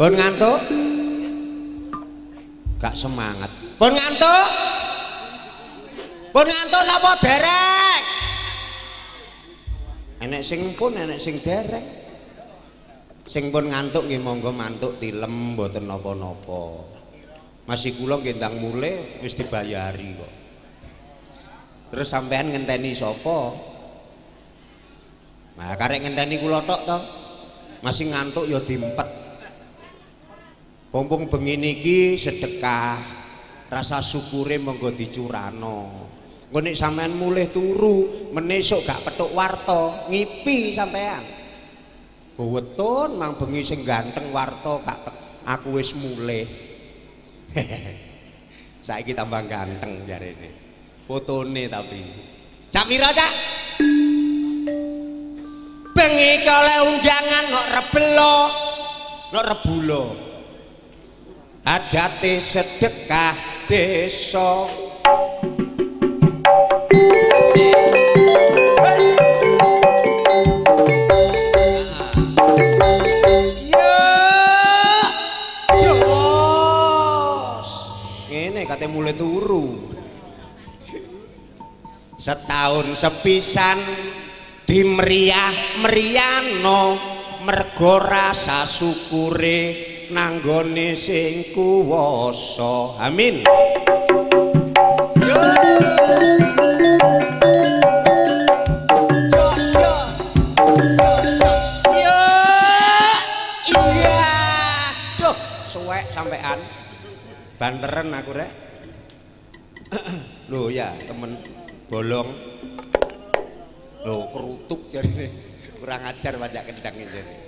Pun ngantuk? Gak semangat. Pun ngantuk? Pun ngantuk napa derek? Enek sing pun, enek sing derek. Sing pun ngantuk nggih monggo mantuk tilem mboten napa-napa. Masih kula nggih ndang mulih wis dibayari kok. Terus sampean ngenteni sapa? Nah, karek ngenteni kula tok to. Masih ngantuk ya diempet. Mumpung bengi niki sedekah, rasa syukure monggo dicurano. Engko nek sampean mulih turu, menesuk gak petuk warta, ngipi sampean. Gowetun mang bengi sing ganteng warta gak aku wis mulih. Saiki tambah ganteng jarene. Fotone tapi. Cak pira, Cak? Bengi oleh undangan kok rebelo, kok rebulo. Hajate sedekah desa. Yo, jos. Ngene kate mulai turu. Setahun sepisan dimeriah meriano mergo rasa syukure nanggone sing kuwasa. Amin. Yo. Yo. Iya. Duh, suwek sampean. Banteren aku rek. Lho ya, temen bolong. Lho kerutuk jarine. Kurang ajar pajak kendang jarine.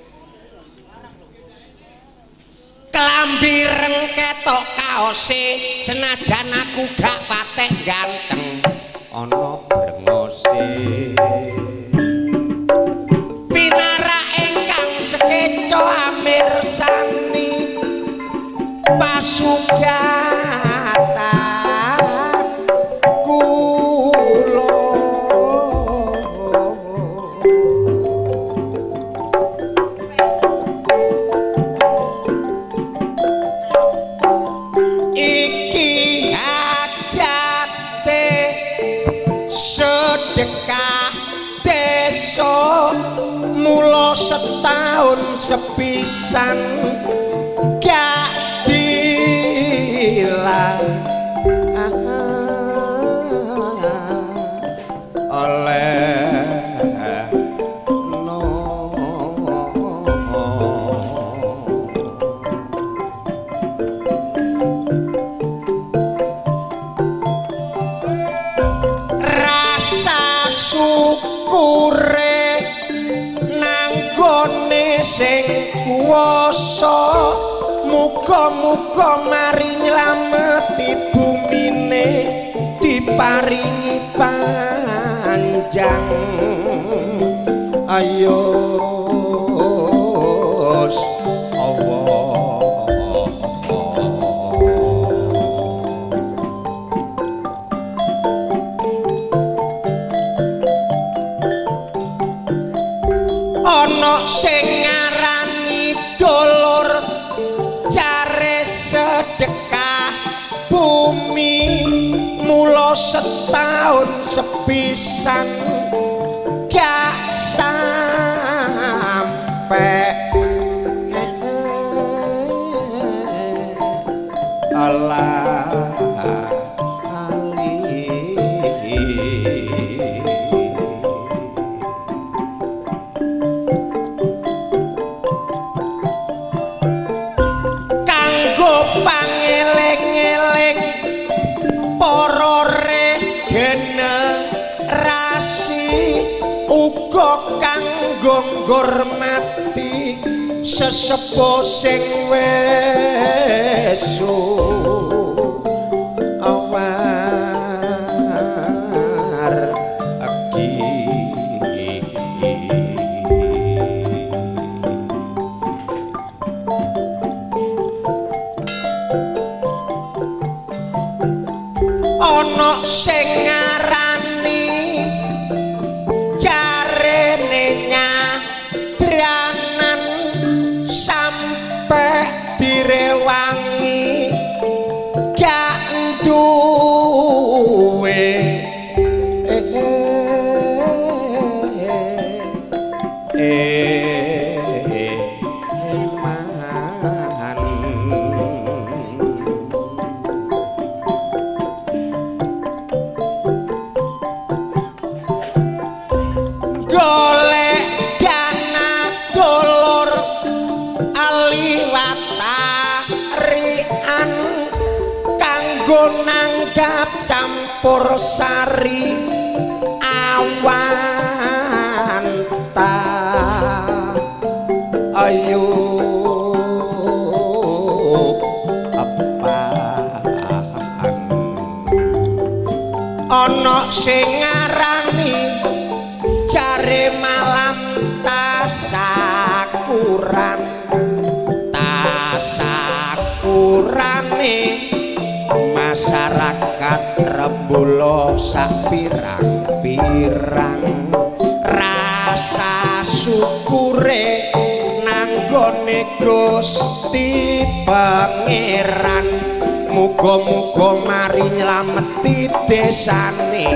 Kelambi reng ketok kaose senajan aku gak patek ganteng ana brengose. Pinarak ingkang sekeca amirsani pasugatan kula. Iki hajate sedekah desa mula setahun sepisan gak dilah oleh no. Rasa syukure nanggone sing kuwasa muga-muga mari nylameti bumine diparingi panjang. Ayo Allah. Ana sing ngarani dulur jare sedekah bumi mula setahun sepisan gak sampe Allah ali. Kanggo pangeling-eling para regenerasi uga kanggo ngurmati sesepuh sing wis awar eki. Ana sing ngarani jarene nyadranan sampe Eman. Golek dana dulur aliwat tarian kanggo nanggap campur sari awanta. Ayo apaan ana sing ngarani jare malam tasakuran, tasakurane masyarakat rembulo sak pirang-pirang, rasa syukure nanggone Gusti Pangeran. Muga-muga mari nylameti desane,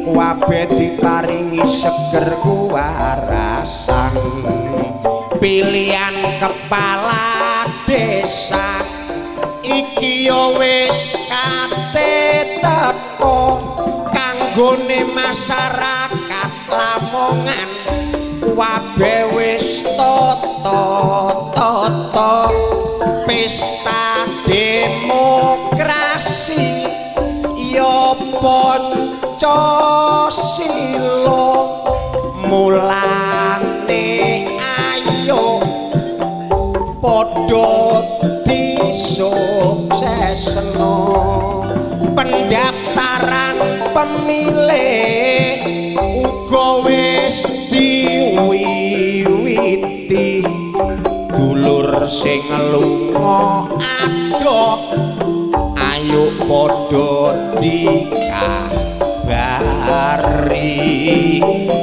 kabeh diparingi seger kuwarasan. Pilihan kepala desa iki yo wis kate teko kanggone masyarakat Lamongan, kabeh wis tata-tata pesta demokrasi ya Pancasila. Mulane ayo padha disuksesno pendaftaran pemilih uga wis diwiwiti. Dulur sing lunga adoh ayo padha dikabari,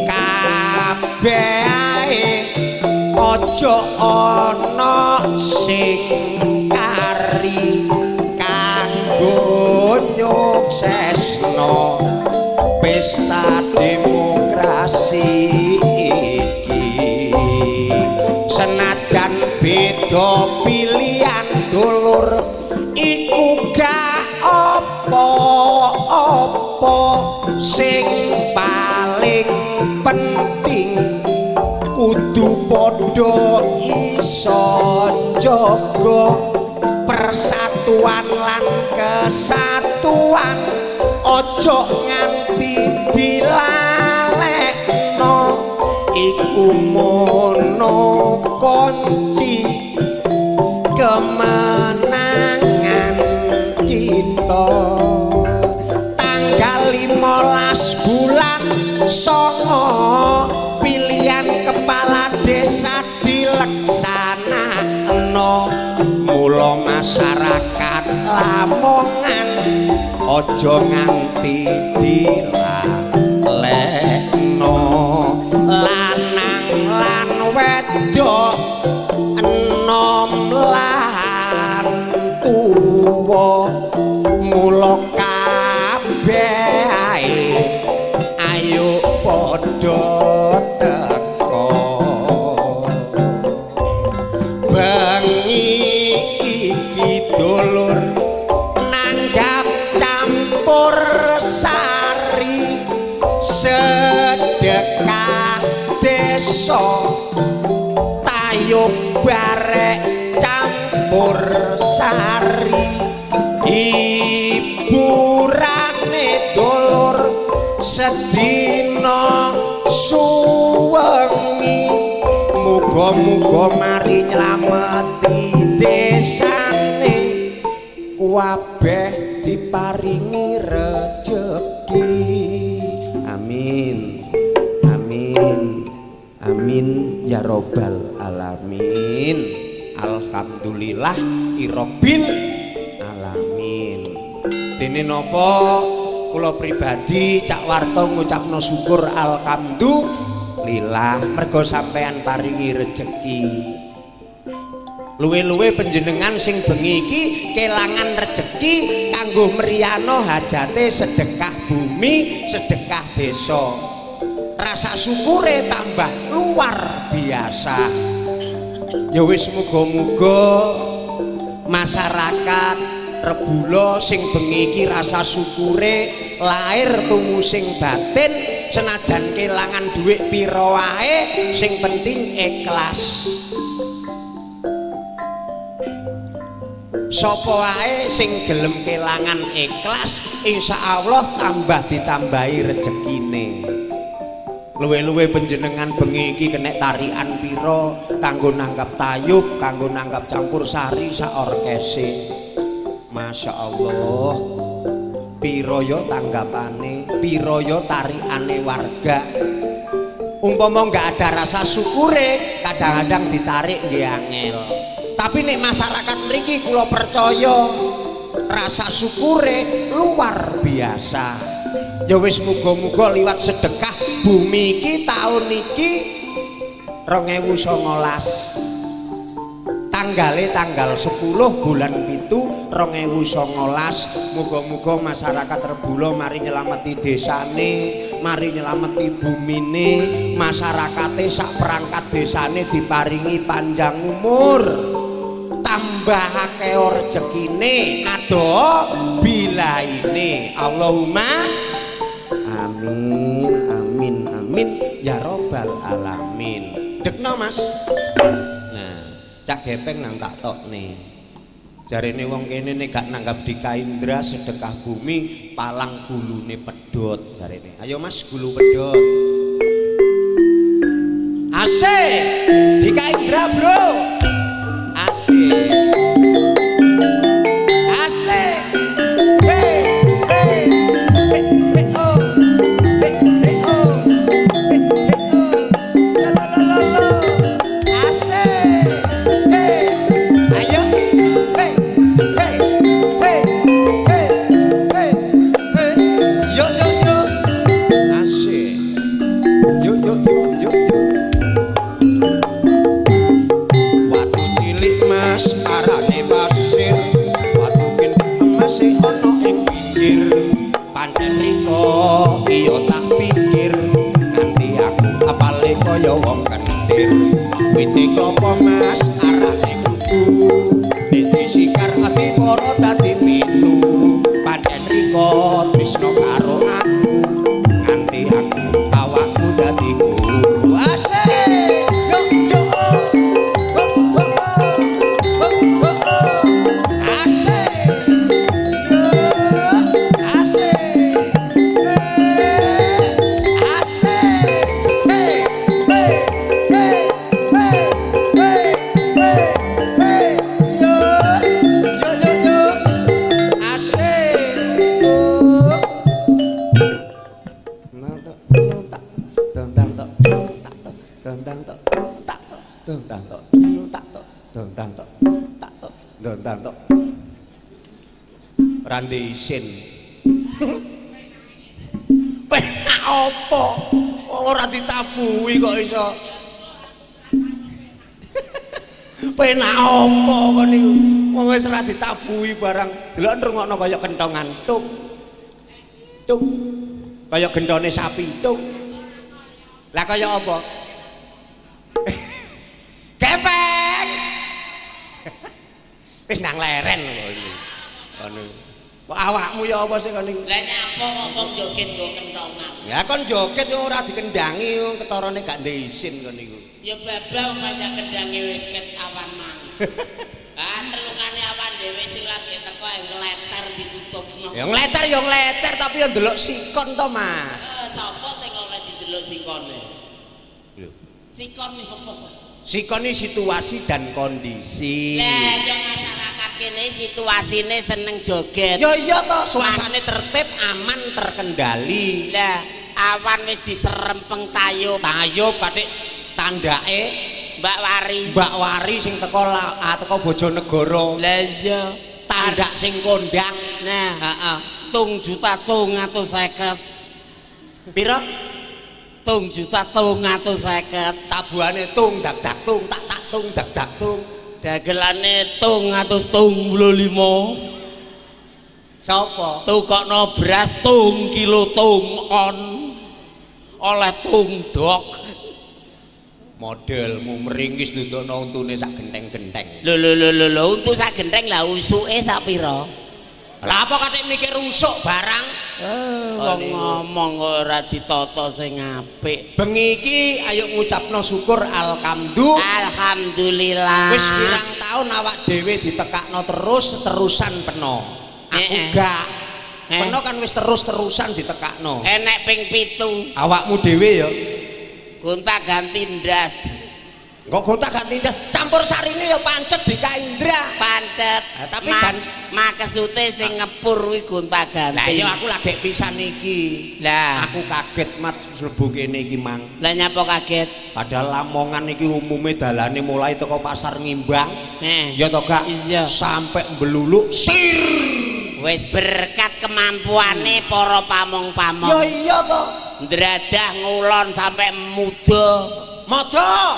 kabeh ae aja ana sing kari kanggo nyuksesno pesta demokrasi iki. Senajan beda pilihan dulur iku gak apa-apa, sing paling penting kudu padha iso njaga persatuan lan kesatuan, aja nganti dilalekno. Iku mono kunci kemenangan kita. Tanggal 15 bulan 9 pilihan kepala desa dileksanakno. Mula masyarakat Lamongan aja nganti dilalekno. Lanang lan wedok, enom lan tuwa, mula kabeh ae ayo padha teko. Bengi iki dulur nanggap campur sari sedekah desa, tayub barek campur sari, hiburane dulur sedina suwengi. Muga-muga mari nylameti desane, kabeh diparingi rejeki. Amin amin amin ya robbal alamin. Alhamdulillah irobbil alamin. Dene napa kula pribadi Cak Warto ngucapno syukur alhamdulillah mergo sampean paringi rejeki. Luwe-luwe panjenengan sing bengi iki kelangan rejeki kanggo mriyano hajate sedekah bumi, sedekah desa. Rasa syukure tambah luar biasa. Ya wis muga-muga masyarakat Rebula sing bengi iki rasa syukure lahir tumu sing batin, senajan kelangan dhuwit pira wae sing penting ikhlas. Sapa wae sing gelem kelangan ikhlas, insyaallah tambah ditambahi rejekine. Luwe-luwe panjenengan bengi iki kenek tarian pira kanggo nanggap tayub, kanggo nanggap campur sari sak orkese. Masya Allah, pira ya tanggapane, pira ya tarikane warga. Umpama nggak ada rasa syukure, kadang-kadang ditarik nggih angel. Tapi nek masyarakat mriki kula percaya rasa syukure luar biasa. Ya wis muga-muga liwat sedekah bumi iki taun iki 2019 tanggale tanggal 10 bulan 7 2019, muga-muga masyarakat Rebula mari nyelameti desane, mari nyelameti bumine, masyarakate sak perangkat desane diparingi panjang umur, tambah akeh rejekine, ado bilaine. Allahumma amin amin amin ya robbal alamin. Dekno Mas. Nah, Cak Gepeng nang tak tokne. Jarene wong kene nek gak nanggap Dika Indra sedekah bumi palang gulune pedhot jarene. Ayo Mas, gulu pedhot. Asik Dika Indra, Bro. Asik. Asik. Hey, hey, hey, hey, oh. Hey, hey, oh. Hey, hey, oh. La la la la la. Asik. Hey. Ayo. Hey, hey, hey, hey, hey, hey. Yo yo yo. Asik. Yo yo yo yo yo. Watu cilik Mas arane pasir, watu pinter emase ana ing pinggir. Pancen riko iya tak pikir, nganti aku apale kaya wong kendir. Wite klopo Mas arane kudu, nek disikar ati para dadi pitu. Pancen riko tresno karo aku, nganti aku awakku dadi guru. Asik. Yo yo oh. Oh oh oh. Oh oh oh. Asik. Yo. Asik. Asik. Hey hey hey hey hey hey hey. Yo yo yo yo. Asik. Oh. Nang tok tak dendang tok tak tok dendang tok tak tok dendang tok tak tok dendang tok tak tok dendang tok. Rande isin. Penak apa? Ora ditabuhi kok iso. Penak apa kon niku? Wong wis ora ditabuhi barang. Delok ngrungokno kaya kentongan tung. Tung. Kaya gendone sapi tung. Lah kaya apa? Gepeng. Wis nang leren lho iki. Ngono. Kok awakmu ya apa sih kon niku? Lah nyapa ngomong joget nggo kentongan. Ya kon joget yo ora dikendangi wong ketarane gak ndek isin kon niku. Ya babah pancen kendange wis ket awan mang. Ah telungane awan dhewe sing lagi teko ngleter ditutupno. Ya ngleter ya ngleter tapi ya ndelok sikon to Mas. Sapa sing ora didelok sikone? Lho. Sikon apa? Sikon iki situasi dan kondisi. Lah ya masyarakat kene situasine seneng joget. Ya iya to, suasane tertib, aman, terkendali. Lah awan wis diserempeng tayub. Tayub batik tandake Mbak Wari. Mbak Wari sing teko teko Bojonegoro. Lah iya, tandak sing kondang. Nah, heeh. 2.250.000. Pira? 2.250.000. Tabuhane tung dak dak tung tak tak tung dak dak tung. Dagelane 235. Sapa? Tukokno beras tung kilo tung on. Oleh tungdok. Modelmu meringis dudukno untune sak genteng-genteng. Lho lho lho lho, untu sak genteng lah usuke sak pira? Lah apa katik mikir usuk barang? Wong ngomong kok ora ditata sing apik. Bengi iki ayo ngucapno syukur alhamdulillah. Alhamdulillah. Wis pirang taun awak dhewe ditekakno terus-terusan peno. Aku gak. Peno kan wis terus-terusan ditekakno. Enek ping 7. Awakmu dhewe ya. Gonta-ganti ndas. Kok gonta-ganti ndas? Campur sarine ya pancet di Kaindra. Pancet. Nah, tapi kan makesute sing ngepur kuwi gonta-ganti. Lah iya aku lagi pisan iki. Lah aku kaget mat mlebu kene iki mang. Lah nyapa kaget? Padahal Lamongan iki umume dalane mulai teko pasar Ngimbang. Ya to gak? Iya. Sampai Mbeluluk sir. Wis berkat kemampuane para pamong-pamong. Ya iya to. Ndradah ngulon sampai muda. Mada.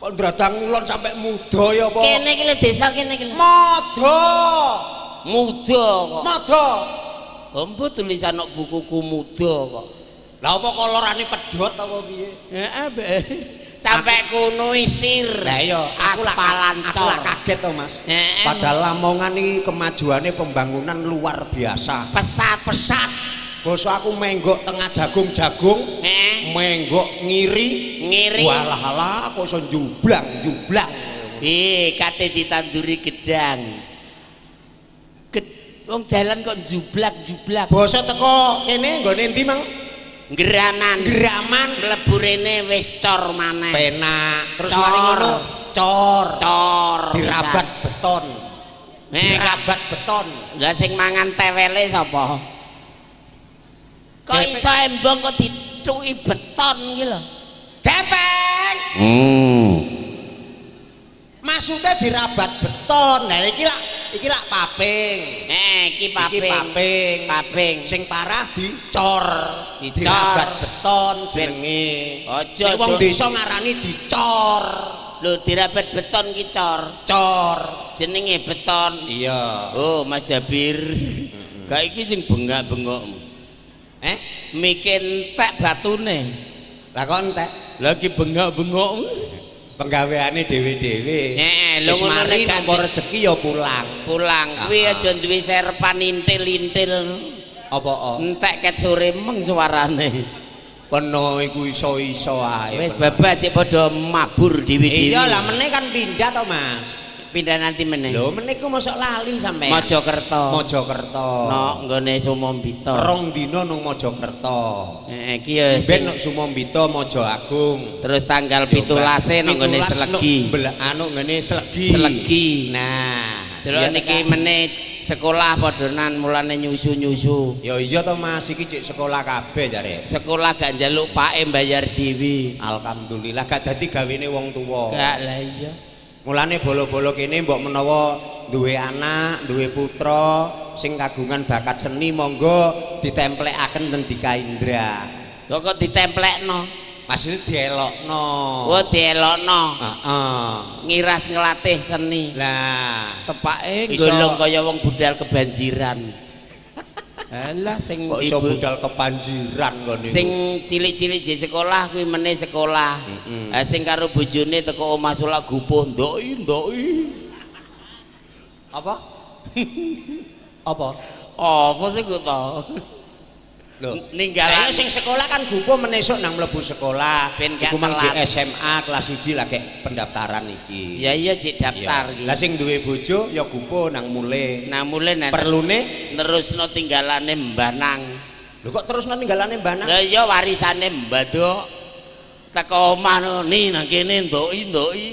Kok ndradah ngulon sampai muda ya apa? Kene iki lho desa kene iki lho. Mada. Muda kok. Mada. Empu tulisan nok bukuku muda kok. Lah apa kolorane pedhot apa piye? Heeh, sampai kuno isir. Lah iya, aku lah kaget to, Mas. Padahal Lamongan iki kemajuane pembangunan luar biasa. Pesat, pesat. Basa aku menggok tengah jagung-jagung, menggok ngiri, ngiri. Walah alah kok iso njublang-njublang. Kate ditanduri gedang. Wong dalan kok njublak-njublak. Basa teko kene nggone endi, Mang? Geraman. Geraman mlebu rene wis cor maneh. Penak. Terus mari ngono cor. Cor. Dirabat beton. Dirabat beton. Lah sing mangan tewele sapa? Kok iso embong kok dithuki beton iki lho. Gepeng. Maksudnya dirabat beton. Nah iki lak paping. Iki paping. Iki paping. Paping. Sing parah dicor. Dirabat beton jenenge. Aja wong desa ngarani dicor. Lho dirabat beton ki cor. Cor. Jenenge beton. Iya. Oh, Mas Jabir. Gak iki sing bengak-bengok. Mikir entek batune. Lah kok entek? Lagi bengak-bengok. Penggaweane dhewe-dhewe. Heeh, lho ngono mari nampa rezeki ya pulang. Pulang. Kuwi aja duwe serpan intil-intil. Apa? Entek ket sore meng suarane. Peno iku iso-iso ae. Wis babah cek padha mabur dhewe-dhewe. Iya lah meneh kan pindah to, Mas. Pindah nanti meneh. Lho meneh ku mosok lali sampean. Mojokerto. Mojokerto. Nok nggone Sumombito. 2 dina nang Mojokerto. Heeh, iki ya ben nok Sumombito Mojo Agung. Terus tanggal 17 nang nggone Selegi. Anu nggone Selegi. Selegi. Nah, delok niki meneh sekolah padhanan mulane nyusu-nyusu. Ya iya to Mas, iki cek sekolah kabeh jare. Sekolah gak njaluk pake mbayar dhewe. Alhamdulillah gak dadi gawene wong tuwa. Gak lah iya. Mulane bolo-bolo kene mbok menawa duwe anak, duwe putra sing kagungan bakat seni monggo ditemplekaken ten Dika Indra. Lho kok ditemplekno? Maksudnya dielokno. Oh, dielokno. Heeh. Ngiras ngelatih seni. Lah, tepake golong kaya wong budal kebanjiran. Alah sing kok iso budal kebanjiran kok niku. Sing cilik-cilik di sekolah kuwi meneh sekolah. Lah sing karo bojone teko omah sulak gupuh ndoki ndoki. Apa? Apa? Apa sih kok to? Lho, ninggalan sing sekolah kan gupuh menesuk nang mlebu sekolah. Iku mang SMA kelas 1 lagi pendaftaran iki. Ya iya cek daftar iki. Lah sing duwe bojo ya gupuh nang mule. Nang mule perlune nerusno tinggalane Mbah Nang. Lho kok terusno tinggalane Mbah Nang? Lah iya warisane Mbah Dok. Teko omah ni nang kene ndoki ndoki.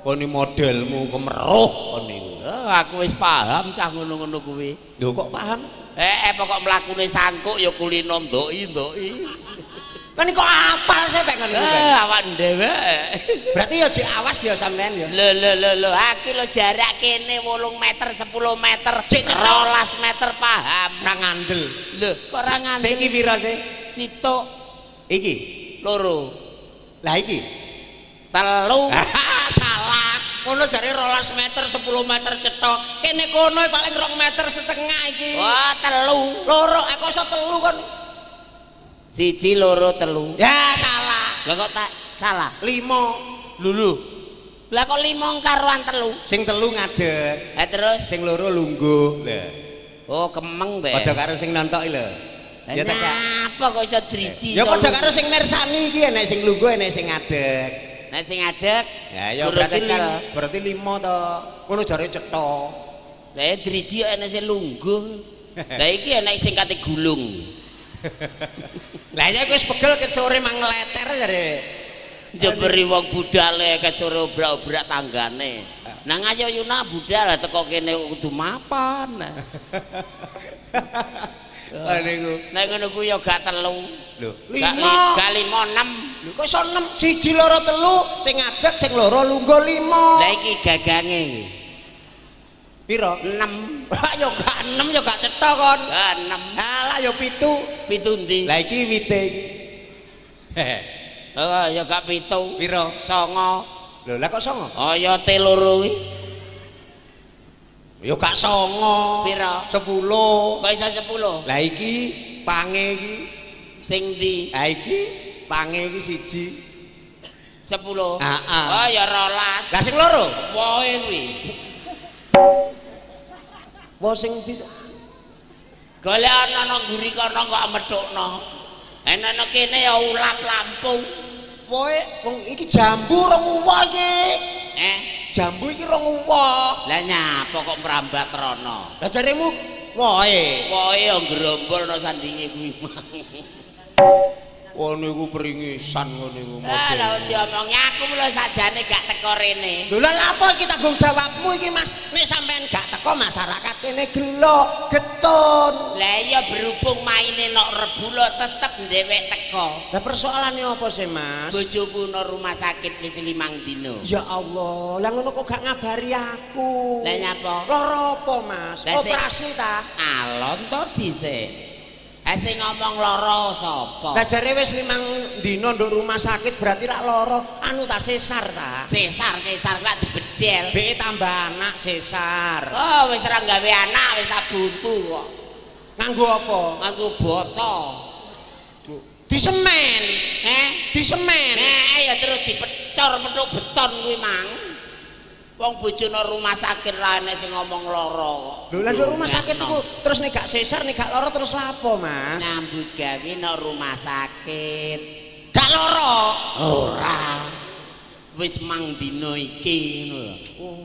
Koni modelmu kemeruh kon niku. Oh, aku wis paham cah ngono-ngono kuwi. Lho kok paham? Pokok mlakune sangkuk ya kulino ndoki ndoki. Kan kok apal sih pek ngono kuwi. Awak dhewek. Berarti ya jek awas ya sampean ya. Lho lho lho lho, aku lho jarak kene 8 meter 10 meter, 12 meter paham. Ra ngandel. Lho, kok ra ngandel? Sing iki pira sih? Situk. Iki loro. Lah iki telu. Salah. Kono jare 12 meter 10 meter cetok. Kene kono paling 2,5 meter iki. Wah, telu. Loro, aku iso telu kon. 1 2 3. Ya salah. Lah kok tak salah? 5. Lho. Lah kok 5 karuan 3? Sing 3 ngadeg. Ha terus sing 2 lungguh. Lho. Oh, kemeng be. Padha karo sing nontok lho. Ya ta gak? Apa kok iso driji? Ya padha karo sing mirsani iki enek sing lungguh enek sing ngadeg. Nek sing ngadeg ya ya berarti 5 to. Kono jare cetha. Lah driji enek sing lungguh. Lah iki enek sing kate gulung. Lah ya wis pegel ket sore mang ngleter jare. Jeberi wong budale ket sore obrak-obrak tanggane. Nang ayo Yuna budal lah teko kene kudu mapan. Ah niku. Nek ngono kuwi ya gak 3. Lho, 5. Gak 5 6. Lho kok iso 6? 1 2 3 sing ngadeg sing 2 lungguh 5. Lah iki gagange iki. Piro? 6. Wah ya gak 6 ya gak cetha kon. Ha 6. Alah ya 7. 7 ndi? Lah iki wite iki. Oh ya gak 7. Piro? 9. Lho lah kok 9? Oh ya te 2 kuwi. Ya gak 9. Piro? 10. Kok iso 10? Lah iki pange iki. Sing ndi? Lah iki pange iki 1. 10. Heeh. Oh ya 12. Lah sing 2? Wohe kuwi. Wo sing ndi? Golek ana nang mburi kono kok methukno. Enek nang kene ya ulap lampung. Woe wong iki jambu rong uwoh iki. Eh, jambu iki rong uwoh. Lah nyapa kok mrambat rono? Lah jaremu woe. Woe ya grombol no sandinge kuwi mang. Wah niku peringisan ngono niku. Ah lha diomongi aku lho sajane gak teko rene. Lho lha apa iki tanggung jawabmu iki Mas? Nek sampean gak teko masyarakat kene gelo, getun. Lah iya berhubung maine nok Rebula tetep dhewek teko. Lah persoalane apa sih Mas? Bojoku nang rumah sakit wis 5 dino. Ya Allah, lah ngono kok gak ngabari aku. Lah nyapa? Lara apa Mas? Operasi ta? Alon to dhisik. Sing ngomong lara sapa? Lah jare wis 5 dina nduk rumah sakit berarti rak lara anu ta sesar ta? Sesar, sesar lak dibedel. Beke tambah anak sesar. Oh wis ora gawe anak wis tak buntu kok. Nganggo apa? Nganggo boto. Disemen. Heh, disemen. Heh ya terus dipecor metuk beton kuwi mang. Wong bojone rumah sakit ra enek sing ngomong lara kok. Lho lah rumah sakit iku terus nek gak sesar nek gak lara terus lapo Mas? Nyambut gawe nang rumah sakit. Gak lara? Ora. Wis mang dina iki ngono lho. Oh,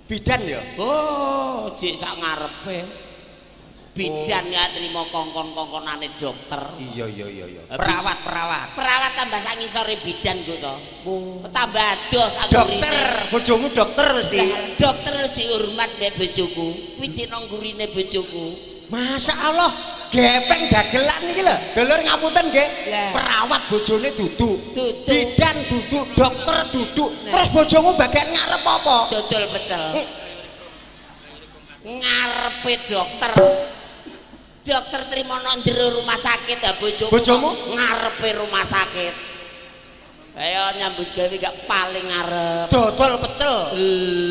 bidan ya? Oh, jek sak ngarepe. Bidan ya trimo kongkon-kongkonane dokter. Iya iya iya iya. Perawat-perawat. Perawat tambah sak ngisore bidan ku to. Oh. Tambah adoh sak nggurine. Dokter, bojomu dokter mesti. Dokter jek hormat nek bojoku. Kuwi jek nang nggurine bojoku. Masya Allah, gepeng dagelan iki lho. Dulur ngapunten nggih. Perawat bojone duduk. Bidan duduk, dokter duduk. Terus bojomu bagian ngarep apa? Dodol pecel. Ngarepe dokter. Dokter trimo nang jero rumah sakit ha bojoku. Bojomu ngarepe rumah sakit. Ayo nyambut gawe gak paling ngarep. Dodol pecel.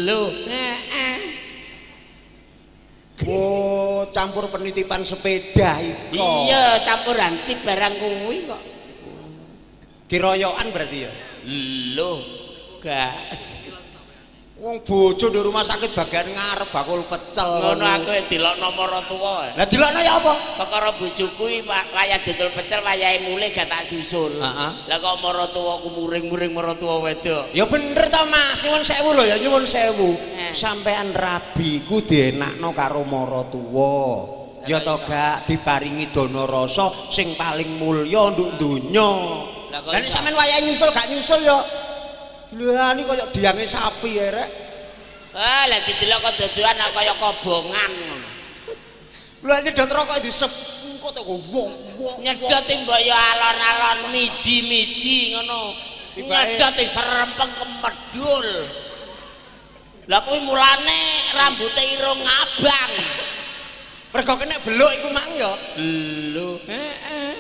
Lho, heeh. Oh, campur penitipan sepeda iku. Iya, campur hansip barang kuwi kok. Kiroyokan berarti ya? Lho, gak. Wong bojo di rumah sakit bagian ngarep bakul pecel. Ngono aku dilokno maratuwa. Lah dilokno ya apa? Perkara bojoku iki wayah dodol pecel wayahe mulih gak tak susul. Heeh. Lah kok maratuwaku muring-muring maratuwa wedok. Ya bener to Mas, nyuwun sewu lho ya, nyuwun sewu. Sampean rabi ku dienakno karo maratuwa. Ya to gak diparingi dana rasa sing paling mulya nduk donya. Lah nek sampean wayahe nyusul gak nyusul ya lha ini kaya diange sapi ya rek. Ah lah didelok kok dodoan kaya kobongan ngono. Lha nyedot rokok disep kok to wong wong. Nyedot mbok ya alon-alon miji-miji ngono. Nyedot serempeng kemedul. Lah kuwi mulane rambute irung abang. Mergo kena beluk iku mang ya. Lho, heeh.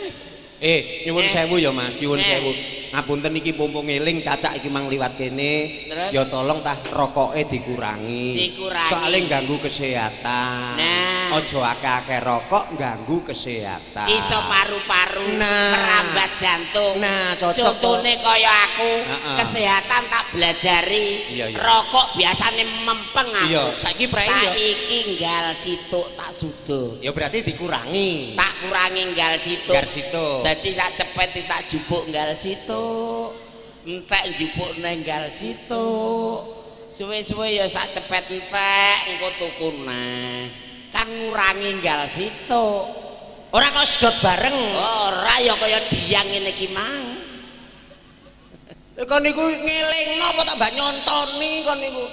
Nyuwun sewu ya Mas, nyuwun sewu. Ngapunten iki mumpung eling cacak iki mang liwat kene. Terus? Ya tolong tah rokoke dikurangi. Dikurangi. Soale ganggu kesehatan. Nah. Aja akeh-akeh rokok ganggu kesehatan. Iso paru-paru, nah, merambat jantung. Nah, cocok. Contone kaya aku, kesehatan tak belajari. Iya, iya. Rokok biasane mempeng aku. Iya, saiki prei ya. Saiki nggal situk tak sudo. Ya berarti dikurangi. Tak kurangi nggal situk. Nggal situk. Dadi sak cepet tak jupuk nggal situk. Entek njupuk nenggal situk. Suwe-suwe ya sak cepet entek engko tuku neh. Kan ngurangi nggal situk. Ora kok sedot bareng. Ora ya kaya diang ngene iki mang. Kon niku ngelingno apa tambah nyontoni kon niku.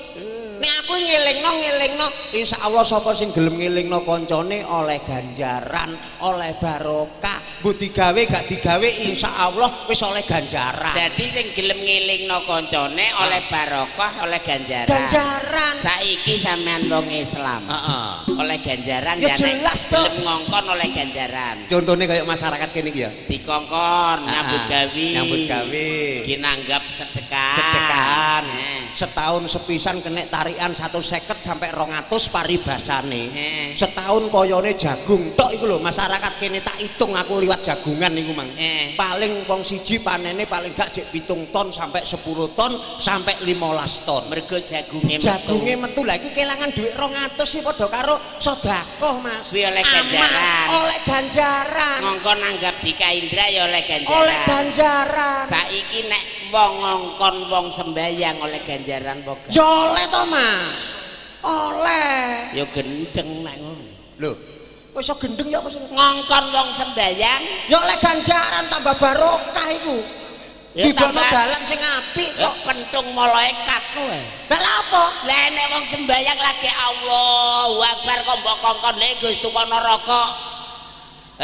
Nek aku ngelingno, insyaallah sapa sing gelem ngelingno kancane oleh ganjaran, oleh barokah. Mbok digawe gak digawe insyaallah wis oleh ganjaran. Dadi sing gelem ngelingno kancane oleh barokah, oleh ganjaran. Ganjaran. Saiki sampean wong Islam. Heeh. Oleh ganjaran ya jelas to. Gelem ngongkon oleh ganjaran. Contone kaya masyarakat kene iki ya. Dikongkon nyambut gawe. Nyambut gawe. Ginanggap sedekah. Sedekahan. Setahun sepisan kenek tarian 150 sampai 200 paribasane. Setahun koyone jagung tok iku lho masyarakat kene tak hitung aku liwat jagungan niku mang. Paling wong siji panene paling gak jek 7 ton sampai 10 ton sampai 15 ton. Mergo jagunge metu. Jagunge metu lha iki kelangan dhuwit 200 sih padha karo sedekah Mas. Kuwi oleh ganjaran. Oleh ganjaran. Ngongkon nanggap Dika Indra ya oleh ganjaran. Oleh ganjaran. Saiki nek wong ngongkon wong sembayang oleh ganjaran apa gak? Ya oleh to Mas. Oleh. Ya gendeng nek ngono. Lho, kok iso gendeng ya apa sih? Ngongkon wong sembayang ya oleh ganjaran tambah barokah iku. Ya didono dalan sing apik kok pentung malaikat kowe. Lah lha apa? Lah nek wong sembayang lagi Allahu Akbar kok mbok kongkon lha Gus tukono rokok.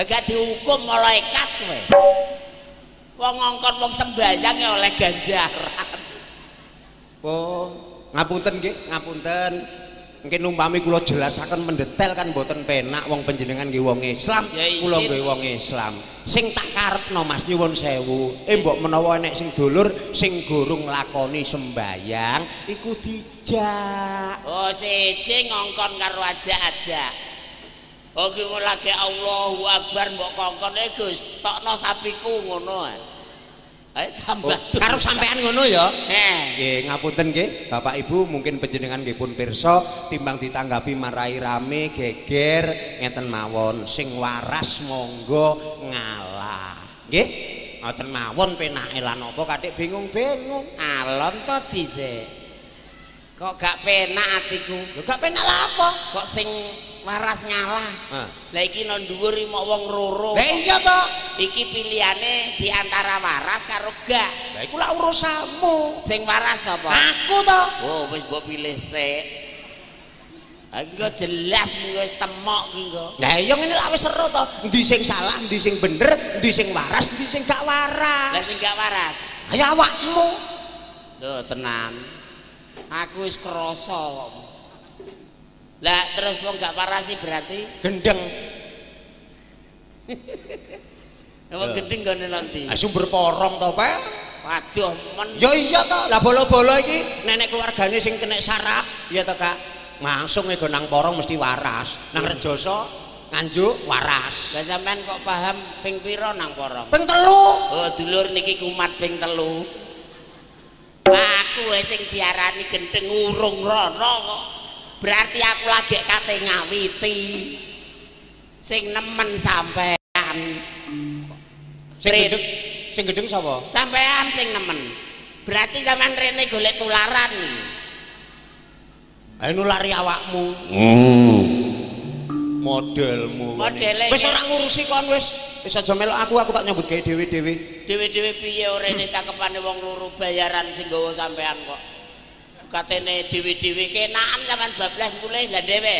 Gak dihukum malaikat kowe. Wong ngongkon wong sembayang ya oleh ganjaran. Oh, ngapunten nggih, ngapunten. Mungkin umpami kula jelasaken mendetail kan mboten penak wong panjenengan nggih wong Islam, kula nggih wong Islam. Sing tak karepno Mas nyuwun sewu, mbok menawa enek sing dulur sing gorong nglakoni sembayang iku dijak. Oh, siji ngongkon karo ajak-ajak. Oh, ki lagi Allahu Akbar mbok kongkon Gus, tokno sapiku ngono. Ayo tambah. Oh, karo sampean ngono ya. Nggih, ngapunten nggih, Bapak Ibu mungkin panjenengan nggih pun pirsa timbang ditanggapi marai rame geger ngeten mawon sing waras monggo ngalah. Nggih, ngoten mawon penake lan apa kathik bingung-bingung. Alon to dhisik. Kok gak penak atiku? Lho gak penak lha apa? Kok sing waras ngalah. Lah iki nang dhuwur mok wong loro. Lah iya to. Iki pilihane di antara waras karo gak. Lah iku lak urusanmu. Sing waras sapa? Aku to. Oh, wis mbok pilih sik. Engko jelas mengko wis temok ki engko. Lah iya ngene lak wis seru to. Endi sing salah, endi sing bener, endi sing waras, endi sing gak waras. Lah sing gak waras. Ayo awakmu. Lho tenan. Aku wis krasa kok. Lah terus wong gak waras sih berarti gendeng. Wong gendeng gone nanti. Ah sumber porong to, Pak. Waduh men. Ya iya to. Lah bolo-bolo iki nenek keluargane sing kena sarap, ya to, Kak. Langsung ego nang porong mesti waras. Nang Rejoso Nganjuk waras. Lah sampean kok paham ping pira nang porong? Ping 3. Oh, dulur niki kumat ping 3. Aku wis sing diarani gendeng urung rono kok. Berarti aku lagi kate ngawiti. Sing nemen sampean. Sing gendeng sapa? Sampean sing nemen. Berarti sampean rene golek tularan. Ayo nulari awakmu. Modelmu. Modele wis ora ngurusi kon wis. Wis aja melok aku tak nyambut gawe dhewe-dhewe. Dhewe-dhewe piye orene cakepane wong loro bayaran sing nggawa sampean kok. Katene dhewe-dhewe kenaan sampean bablas mulih lah dhewe.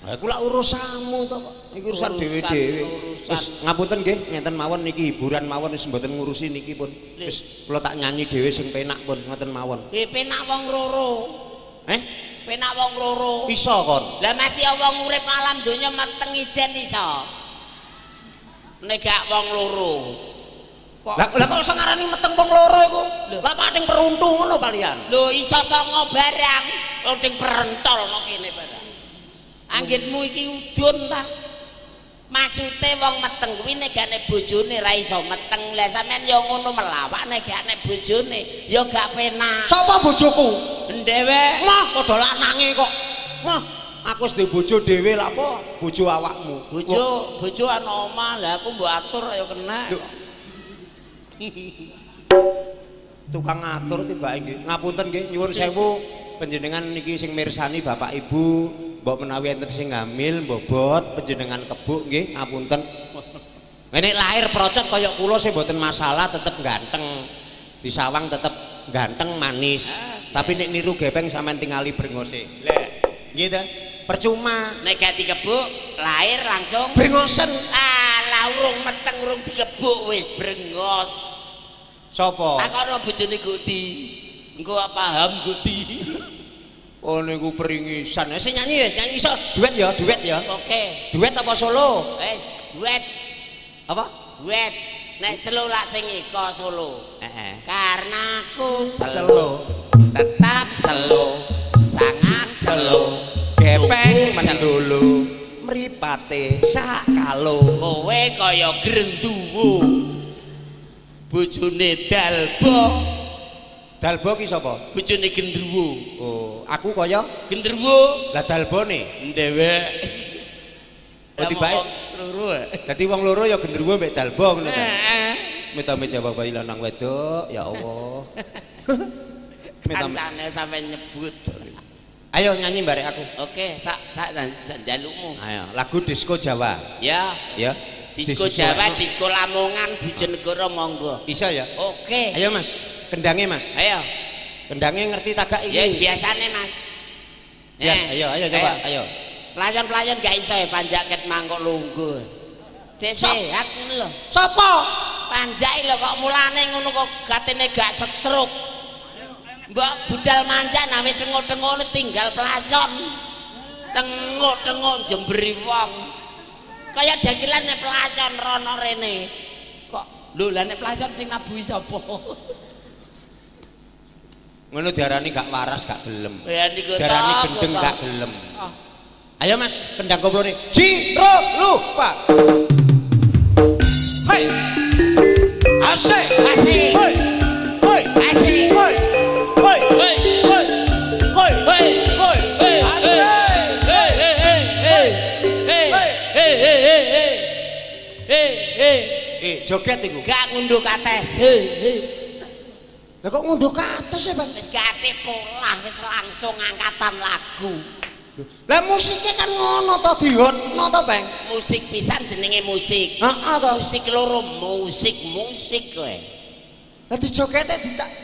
Lah iku lak urusanmu to kok. Iki urusan dhewe-dhewe. Wis ngapunten nggih, ngenten mawon niki hiburan mawon wis mboten ngurusi niki pun. Wis kula tak nyanyi dhewe sing penak pun ngoten mawon. Nggih penak wong loro. Penak wong loro. Iso kon. Lah masih wong urip alam donya meteng ijen iso. Nek gak wong loro. Kok lah kok iso ngarani meteng wong loro iku? Lah pating peruntu ngono palian. Lho iso songo barang, wong ting perentol kok kene barang. Anggitmu iki udun ta? Maksude wong meteng kuwi nek gak nek bojone ra iso meteng. Lah sampean ya ngono melawak nek gak nek bojone ya gak penak. Sapa bojoku? Ndewek. Mah padha lanange kok. Mah aku wis duwe bojo dhewe lha apa bojo awakmu. Bojo bojo ana omah, lah aku mbok atur ya kena. Tukang ngatur tibake nggih. Ngapunten nggih, nyuwun sewu panjenengan niki sing mirsani bapak ibu, mbok menawi enten sing hamil mbobot panjenengan kebuk nggih, ngapunten. Nek lahir procot kaya kula sih mboten masalah, tetep ganteng. Disawang tetep ganteng manis. Tapi nek niru gepeng sampean tingali brengose. Lah, nggih ta? Percuma. Nek gak dikebuk lahir langsung brengosen. Alah urung meteng urung dikebuk wis brengos. Sopo? Takono bojone Gusti. Engko paham Gusti. Oh niku peringisan. Sing nyanyi ya, nyanyi iso duet ya, duet ya. Oke. Duet apa solo? Wis, duet. Apa? Duet. Nek selo lak sing iko solo. Heeh. Karena aku selo, tetap selo, sangat selo. Gepeng mendulu, mripate sak kalo. Kowe kaya grenduwo. Bojone Dalbo. Dalbo ki sapa? Bojone gendruwo. Oh, aku kaya gendruwo. Lah Dalbone ndewek. Oh tibake loro. Dadi wong loro ya gendruwo mbek Dalbo ngono ta. Heeh. Mitame jawab bayi lanang wedok, ya Allah. Kancane sampe nyebut. Ayo nyanyi barek aku. Oke, sak sak njalukmu. Ayo, lagu disco Jawa. Ya. Ya. Disco Jawa, disco Lamongan, Bojonegoro monggo. Bisa ya? Oke. Ayo Mas, kendangnya Mas. Ayo. Kendangnya ngerti tak gak iki? Ya biasane Mas. Yes, ayo ayo coba, ayo. Pelayon-pelayon gak iso ya panjak ket mangkok lungguh. Cek sehat ngono lho. Sopo? Panjake lho kok mulane ngono kok gatene gak stroke. Mbok budal manjak nawe tengok-tengok tinggal pelayon. Tengok-tengok jemberi wong. Kaya dagelan nek pelayon rono rene. Kok lho lah nek pelayon sing nabuhi sapa? Ngono diarani gak waras gak gelem. Ya niku diarani gendeng gak gelem. Oh. Ayo Mas, kendang komplone. Ji ro lu pa. Hei. Asik. Asik. Hei. Hei. Asik. Hei. Hei. Hei. Hei. Hei. Hei. Hei. Asik. Hei. Hei. Hei. Hei. Hei. Hei. Hei. Hei. Hei. Joget iku. Gak ngunduh kates. Hei. Hei. Lah kok ngunduh kates ya, Bang? Wis gak polah, wis langsung angkatan lagu. Lah musiknya kan ngono to dihotno to, Bang. Musik pisan jenenge musik. Heeh to. Musik loro, musik-musik kowe. Lah dijogete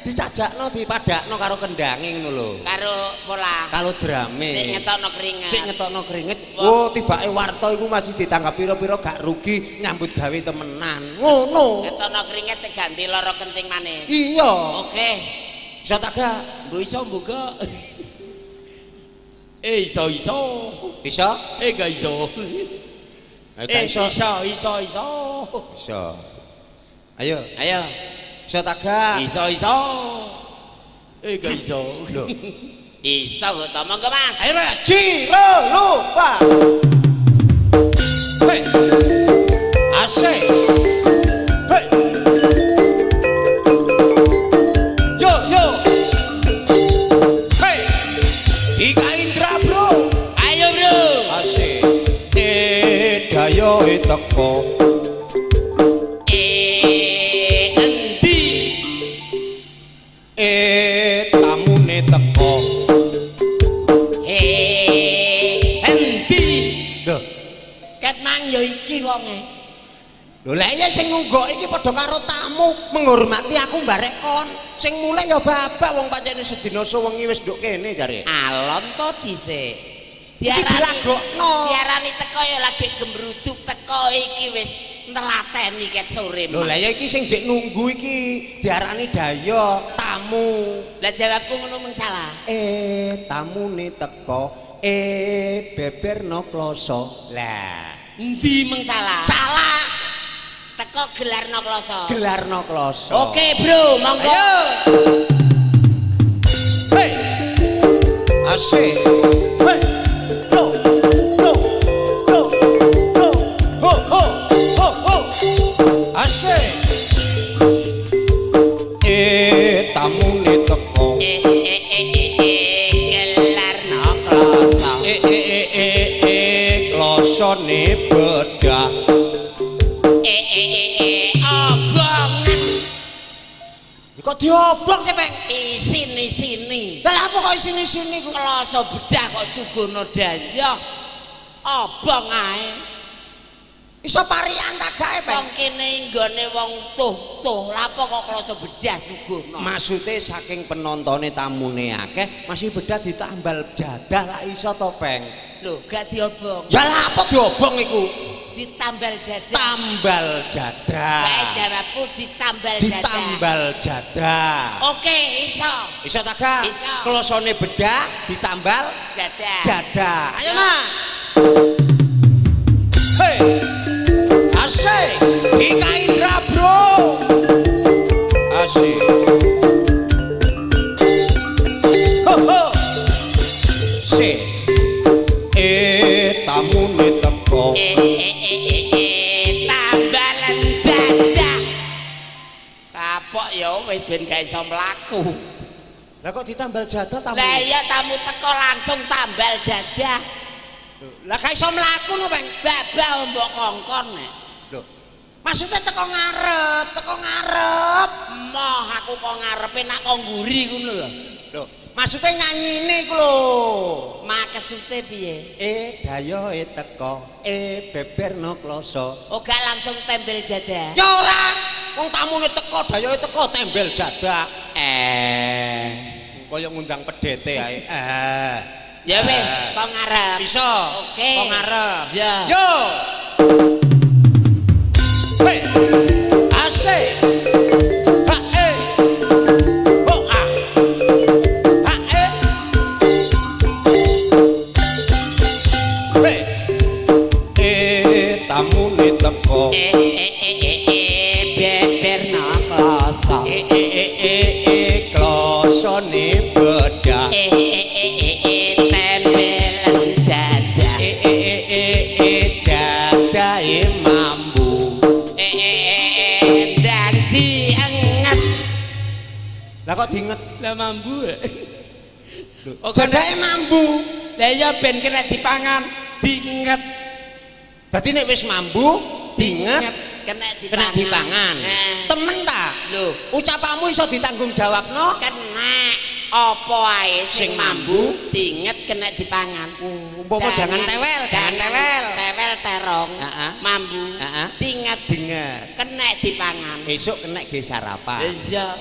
dicajakno, dipadakno karo kendange ngono lho. Karo pola. Karo drame. Cek ngetokno keringet. Cek ngetokno keringet. Oh, tibake warta iku masih ditanggap pira-pira gak rugi nyambut gawe temenan. Ngono. Ngetokno keringet cek ganti lara kencing maneh. Iya. Oke. Iso tak gak? Mbok iso mbok gak? Iso iso. Iso? Gak iso. Gak iso. Iso iso iso. Iso. Ayo. Ayo. Iso tak gak? Iso iso. Gak iso. Lho. Iso kok to, monggo Mas. Ayo Mas. Ji ro lu pa. Hei. Asik. Hei. Yo yo. Hei. Ika Indra bro. Ayo bro. Asik. Dayoe teko. Endi? Tamune teko. Endi? Lho, ket mang ya iki wonge. Lho lha iya sing ngunggok iki padha karo tamu, menghormati aku mbarek kon. Sing mulih ya babak wong pancene sedina suwengi wis nduk kene jare. Alon to dhisik. Iki dilagokno. Diarani teko ya lagi gembruduk teko iki wis nelateni ket sore. Lho lha iya iki sing jek nunggu iki diarani dayo tamu. Lah jawabku ngono mung salah. Tamune teko, beberno kloso. Lah, endi mung salah? Salah. Teko gelarno kloso. Gelarno kloso. Oke, Bro, monggo. Ayo. Hey. Asik. Hey. Go. Go. Go. Go. Ho ho ho ho. Asik. Tamune teko. Gelarno kloso. Klosone bedah. Obongan. Kok diobong sih, Peng? Isini-sini. Lah apa kok isini-sini ku? Kloso bedah kok sugono daya. Obong ae. Iso parian ta gae, Peng? Wong kene nggone wong tuh-tuh. Lah apa kok kloso bedah sugono? Maksude saking penontone tamune akeh, masih bedah ditambal jadah lah iso to, Peng? Lho, gak diobong. Ya lah apa diobong iku? Ditambal jadah. Tambal jadah. Kae jawabku ditambal jadah. Ditambal jadah. Oke, iso. Iso ta gak? Klosone bedah ditambal jadah. Jadah. Ayo, Mas. Hei. Asik. Dika Indra, Bro. Asik. Ho ho. Sik. Tamune teko. Tambalan jadah. Kapok ya wis ben gak iso mlaku. Lah kok ditambal jadah tamu? Lah iya tamu teko langsung tambal jadah. Lah gak iso mlaku no, Peng. Babah mbok kongkon nek. Lho, maksudnya teko ngarep, teko ngarep. Moh aku kok ngarepe nak kok mburi ngono lho. Lho, maksudnya nyanyine iku lho. Maksute piye? Dayoe teko, beberno kloso. Oh gak langsung tembel jadah. Ya ora, wong tamune teko, dayoe teko tembel jadah. Kaya ngundang pedete ae. Ya wis, kok ngarep. Iso. Oke. Kok ngarep. Ya. Yo. Hei. Asik. Ha e. Ho a. Ha e. Hei. Tamune teko. Beberno kloso. Klosone bedah. Tembelan jadah. Jadahe mambu. Ndang dienget. Lah kok dienget? Lah mambu. Jadahe mambu. Lah iya ben kena dipangan, dienget. Dadi nek wis mambu, dienget, kena dipangan. Temen ta? Lho, ucapanmu iso ditanggung jawabno? Kena. Apa ae sing mambu dinget kena dipangan. Umpama jangan tewel, jangan tewel. Tewel terong, mambu, dinget, dinget, kena dipangan. Esuk kena ge sarapan. Iya.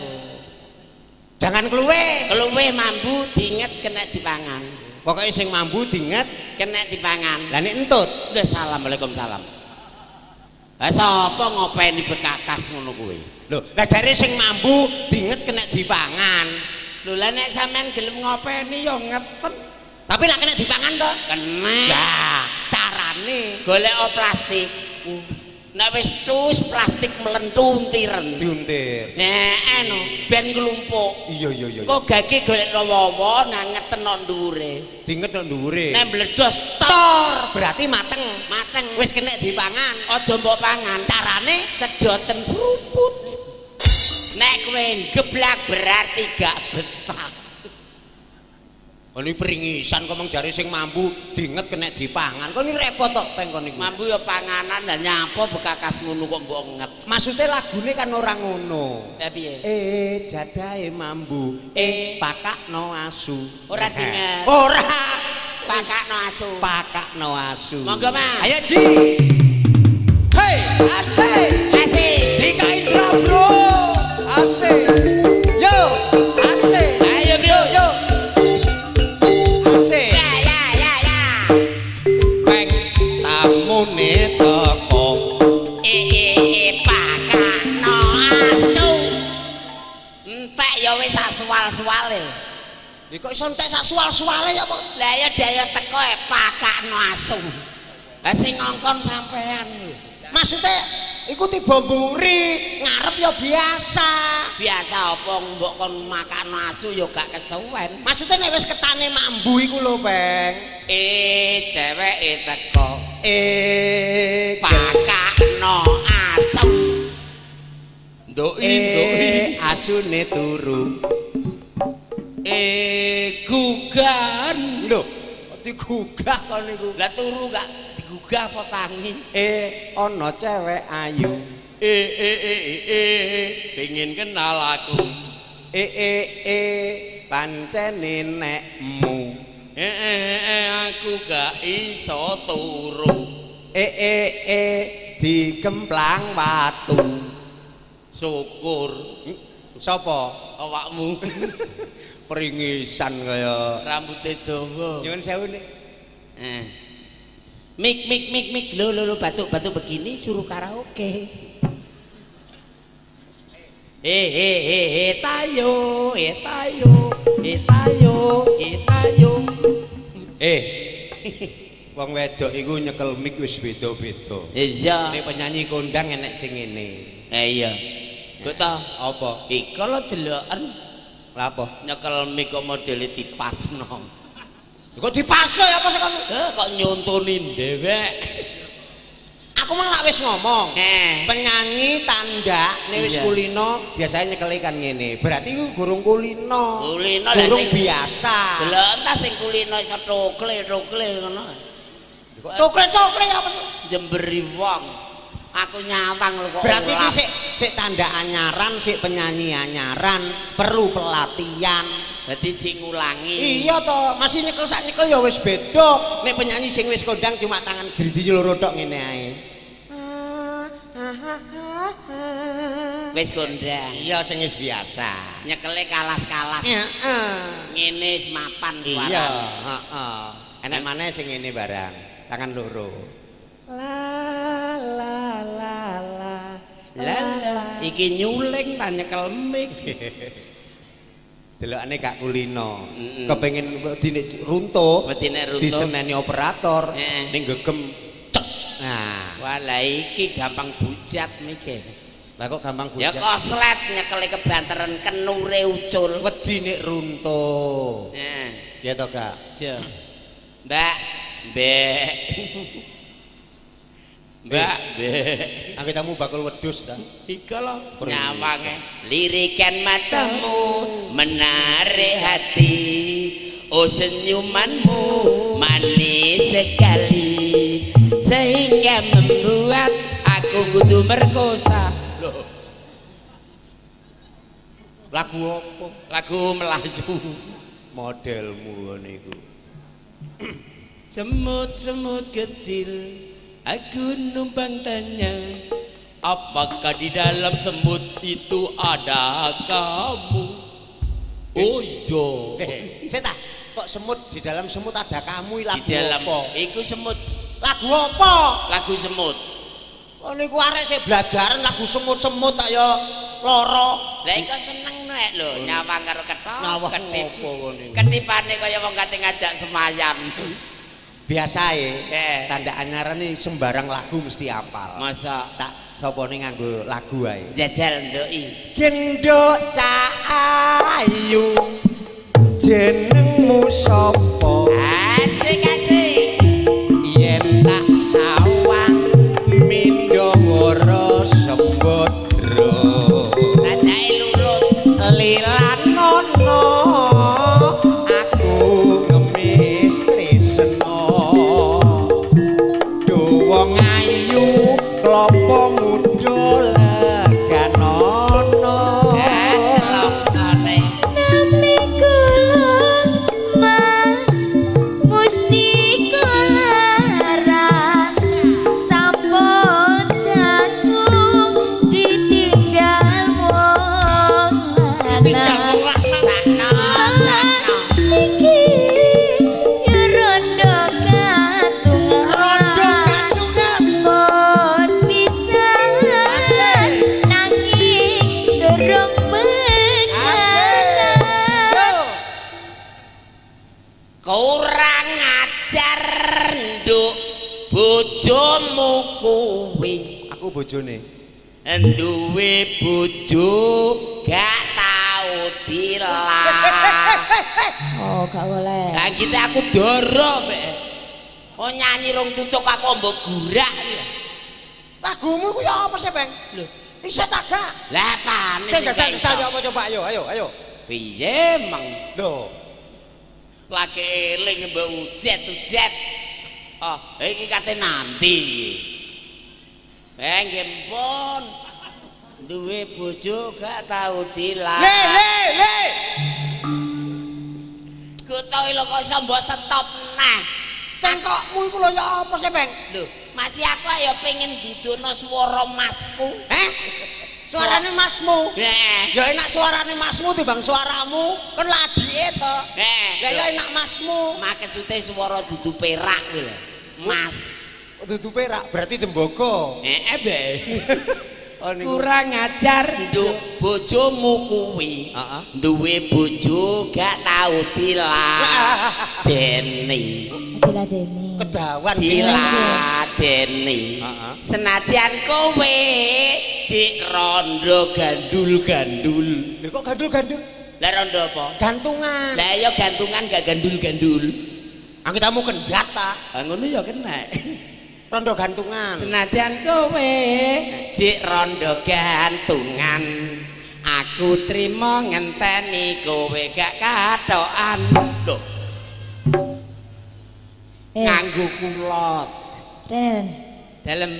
Jangan keluwe. Keluwe mambu dinget kena dipangan. Pokoke sing mambu dinget kena dipangan. Lah nek entut, lho assalamualaikum salam. Lah sapa ngopeni bekakas ngono kuwi? Lho, lah jare sing mambu dinget kena dipangan. Lho lah nek sampean gelem ngopeni ya ngeten. Tapi lah kena dipangan to? Kena. Lah, carane golek plastik. Nek wis tus plastik mlentu untiren. Diuntir. Nek anu ben nglumpuk. Iya iya iya. Kok gage golek wawa nang ngeten nang dhuwure. Dinget nang dhuwure. Nek mbledos tor, berarti mateng. Mateng. Wis kena dipangan. Aja mbok pangan. Carane sedoten seruput. Nek kowe geblak berarti gak betah. Kon iki pringisan kok mung jare sing mambu dinget kena dipangan. Kon iki repot tok peng kon niku. Mambu ya panganan lah nyapa bekakas ngono kok mbok nget. Maksude lagune kan ora ngono. Lah piye? Jadahe mambu, pakakno asu. Ora dinget. Ora. Pakakno asu. Pakakno asu. Monggo Mas. Ayo Ji. Hei, asik. Asik. Dika Indra bro. Asik. Yo, asik. Ayo bro. Yo. Asik. Ya ya ya ya. Peng tamune teko. Pakakno asu. Entek ya wis sak suwal-suwale. Lha kok iso entek sak suwal-suwale ya apa? Lah ya daya teko pakakno asu. Lah sing ngongkon sampean lho. Maksude Iku tiba mburi, ngarep ya biasa. Biasa apa mbok kon makan asu ya gak kesuwen. Maksudnya nek wis ketane mambu iku lho, Peng. Ceweke teko. Pakakno asu. Ndoki, ndoki asune turu. Gugan. Lho, digugah kon niku. Lah turu gak digugah apa tangi? Ana cewek ayu. Pengin kenal aku. Pancene nekmu. Aku gak iso turu. Dikemplang watu. Syukur. Sapa? Awakmu. Peringisan kaya rambute dawa. Nyuwun sewu nek. Mik mik mik mik lho lho batuk-batuk begini suruh karaoke. Tayo, tayo, tayo, tayo. Wong wedok iku nyekel mik wis beda-beda. Iya. Nek penyanyi kondang enek sing ngene. Iya. Kok ta? Apa? Iko lho deloken. Lha apa? Nyekel mik kok modele dipasno. Kok dipasno ya apa sih kon? Kok nyontoni dhewek. Aku mah lak wis ngomong. Penyanyi tanda nek wis kulino biasanya nyekeli kan ngene. Berarti iku gurung kulino. Kulino gurung biasa. Delok ta sing kulino iso tokle-tokle ngono. Tokle-tokle apa sih? Jemberi wong. Aku nyawang lho kok. Berarti iki sik tanda anyaran, sik penyanyi anyaran, perlu pelatihan. Dadi sing ngulangi. Iya to, masih nyekel sak nyekel ya wis beda. Nek penyanyi sing wis kondang cuma tangan driji loro tok ngene ae. Wis kondang. Iya sing wis biasa. Nyekele kalas-kalas. Heeh. Ngene wis mapan suarane. Iya, heeh. Enek maneh sing ngene barang, tangan loro. La la la la la la. Iki nyuling ta nyekel mik. Delokane gak kulino. Kepengin wedine runtuh, diseneni operator ning gegem cek. Nah, wah lah iki gampang bujat mike. Lah kok gampang bujat? Ya koslet nyekele kebanteren kenure ucul. Wedi nek runtuh. Heeh. Ya to, Kak? Iya. Mbak, Mbak. Mbak, Mbak. Aku tamu bakul wedhus ta. Ika lho nyawange. Lirikan matamu menarik hati. Oh senyumanmu manis sekali. Sehingga membuat aku kudu merkosa. Loh. Lagu apa? Lagu Melayu. Modelmu ngene iku. Semut-semut kecil, aku numpang tanya, apakah di dalam semut itu ada kamu? Oh iya. Saya tak, kok semut di dalam semut ada kamu? Lagu di dalam apa? Iku semut. Lagu apa? Lagu semut. Oh niku arek sik belajaran lagu semut-semut tak ya loro. Lah iku seneng nek lho nyawang karo ketok. Nyawang opo ngene. Ketipane kaya wong kate ngajak semayam. Biasae tanda anyaran ini sembarang lagu mesti apal. Masa tak sopone nganggo lagu ae. Jajal ndoki. Genduk cak ayu jenengmu sapa? Asik asik. Yen tak sawang mindhawara sembadra. Tajake lulut lilanono aku ngemis tresna. Wong ayu klopo muda leganono. Telongsone nami kula Mas Mustika Laras sampun dangu ditinggal wong lanang. Niki ya rondo katungan. Kurang ajar nduk bojomu kuwi. Aku bojone. Duwe bojo gak tau dilah. Oh, gak boleh. Lah kita aku doro mbek. Oh nyanyi rong tutuk aku mbok gurak ya. Lagumu ku ya apa sih, Beng? Lho, isih ta gak? Lah apane? Sing jajal ya apa coba ayo, ayo, ayo. Piye meng? Lho. Lagi eling mbok ujet-ujet. Oh, iki kate nanti. Nggih pun. Duwe bojo gak tau dilah. Le le le. Kutoe lho kok iso mbok stop neh. Cengkokmu iku lho ya apa sih, Beng? Lho, masih aku ya pengen dudono swara masku. Eh? Suarane masmu? Heeh. Ya enak suarane masmu timbang suaramu, kan ladike to. Heeh. Lah ya enak masmu. Maksude swara dudu perak kuwi lho. Mas. Dudu perak berarti tembaga. Heeh, Be. Oh, kurang ajar nduk bojomu kuwi. Heeh. Duwe bojo gak tau diladeni. Diladeni. Kedawan diladeni. Heeh. Senadyan kowe cik rondo gandul-gandul. Lho kok gandul-gandul? Lah rondo apa? Gantungan. Lah ya gantungan gak gandul-gandul. Angkitamu kendhat ta? Ah ngono ya kena. Rondo gantungan. Senadyan kowe cik rondo gantungan, aku trimo ngenteni kowe gak kathokan. Lho. Nganggo kulot. Rene. Dalem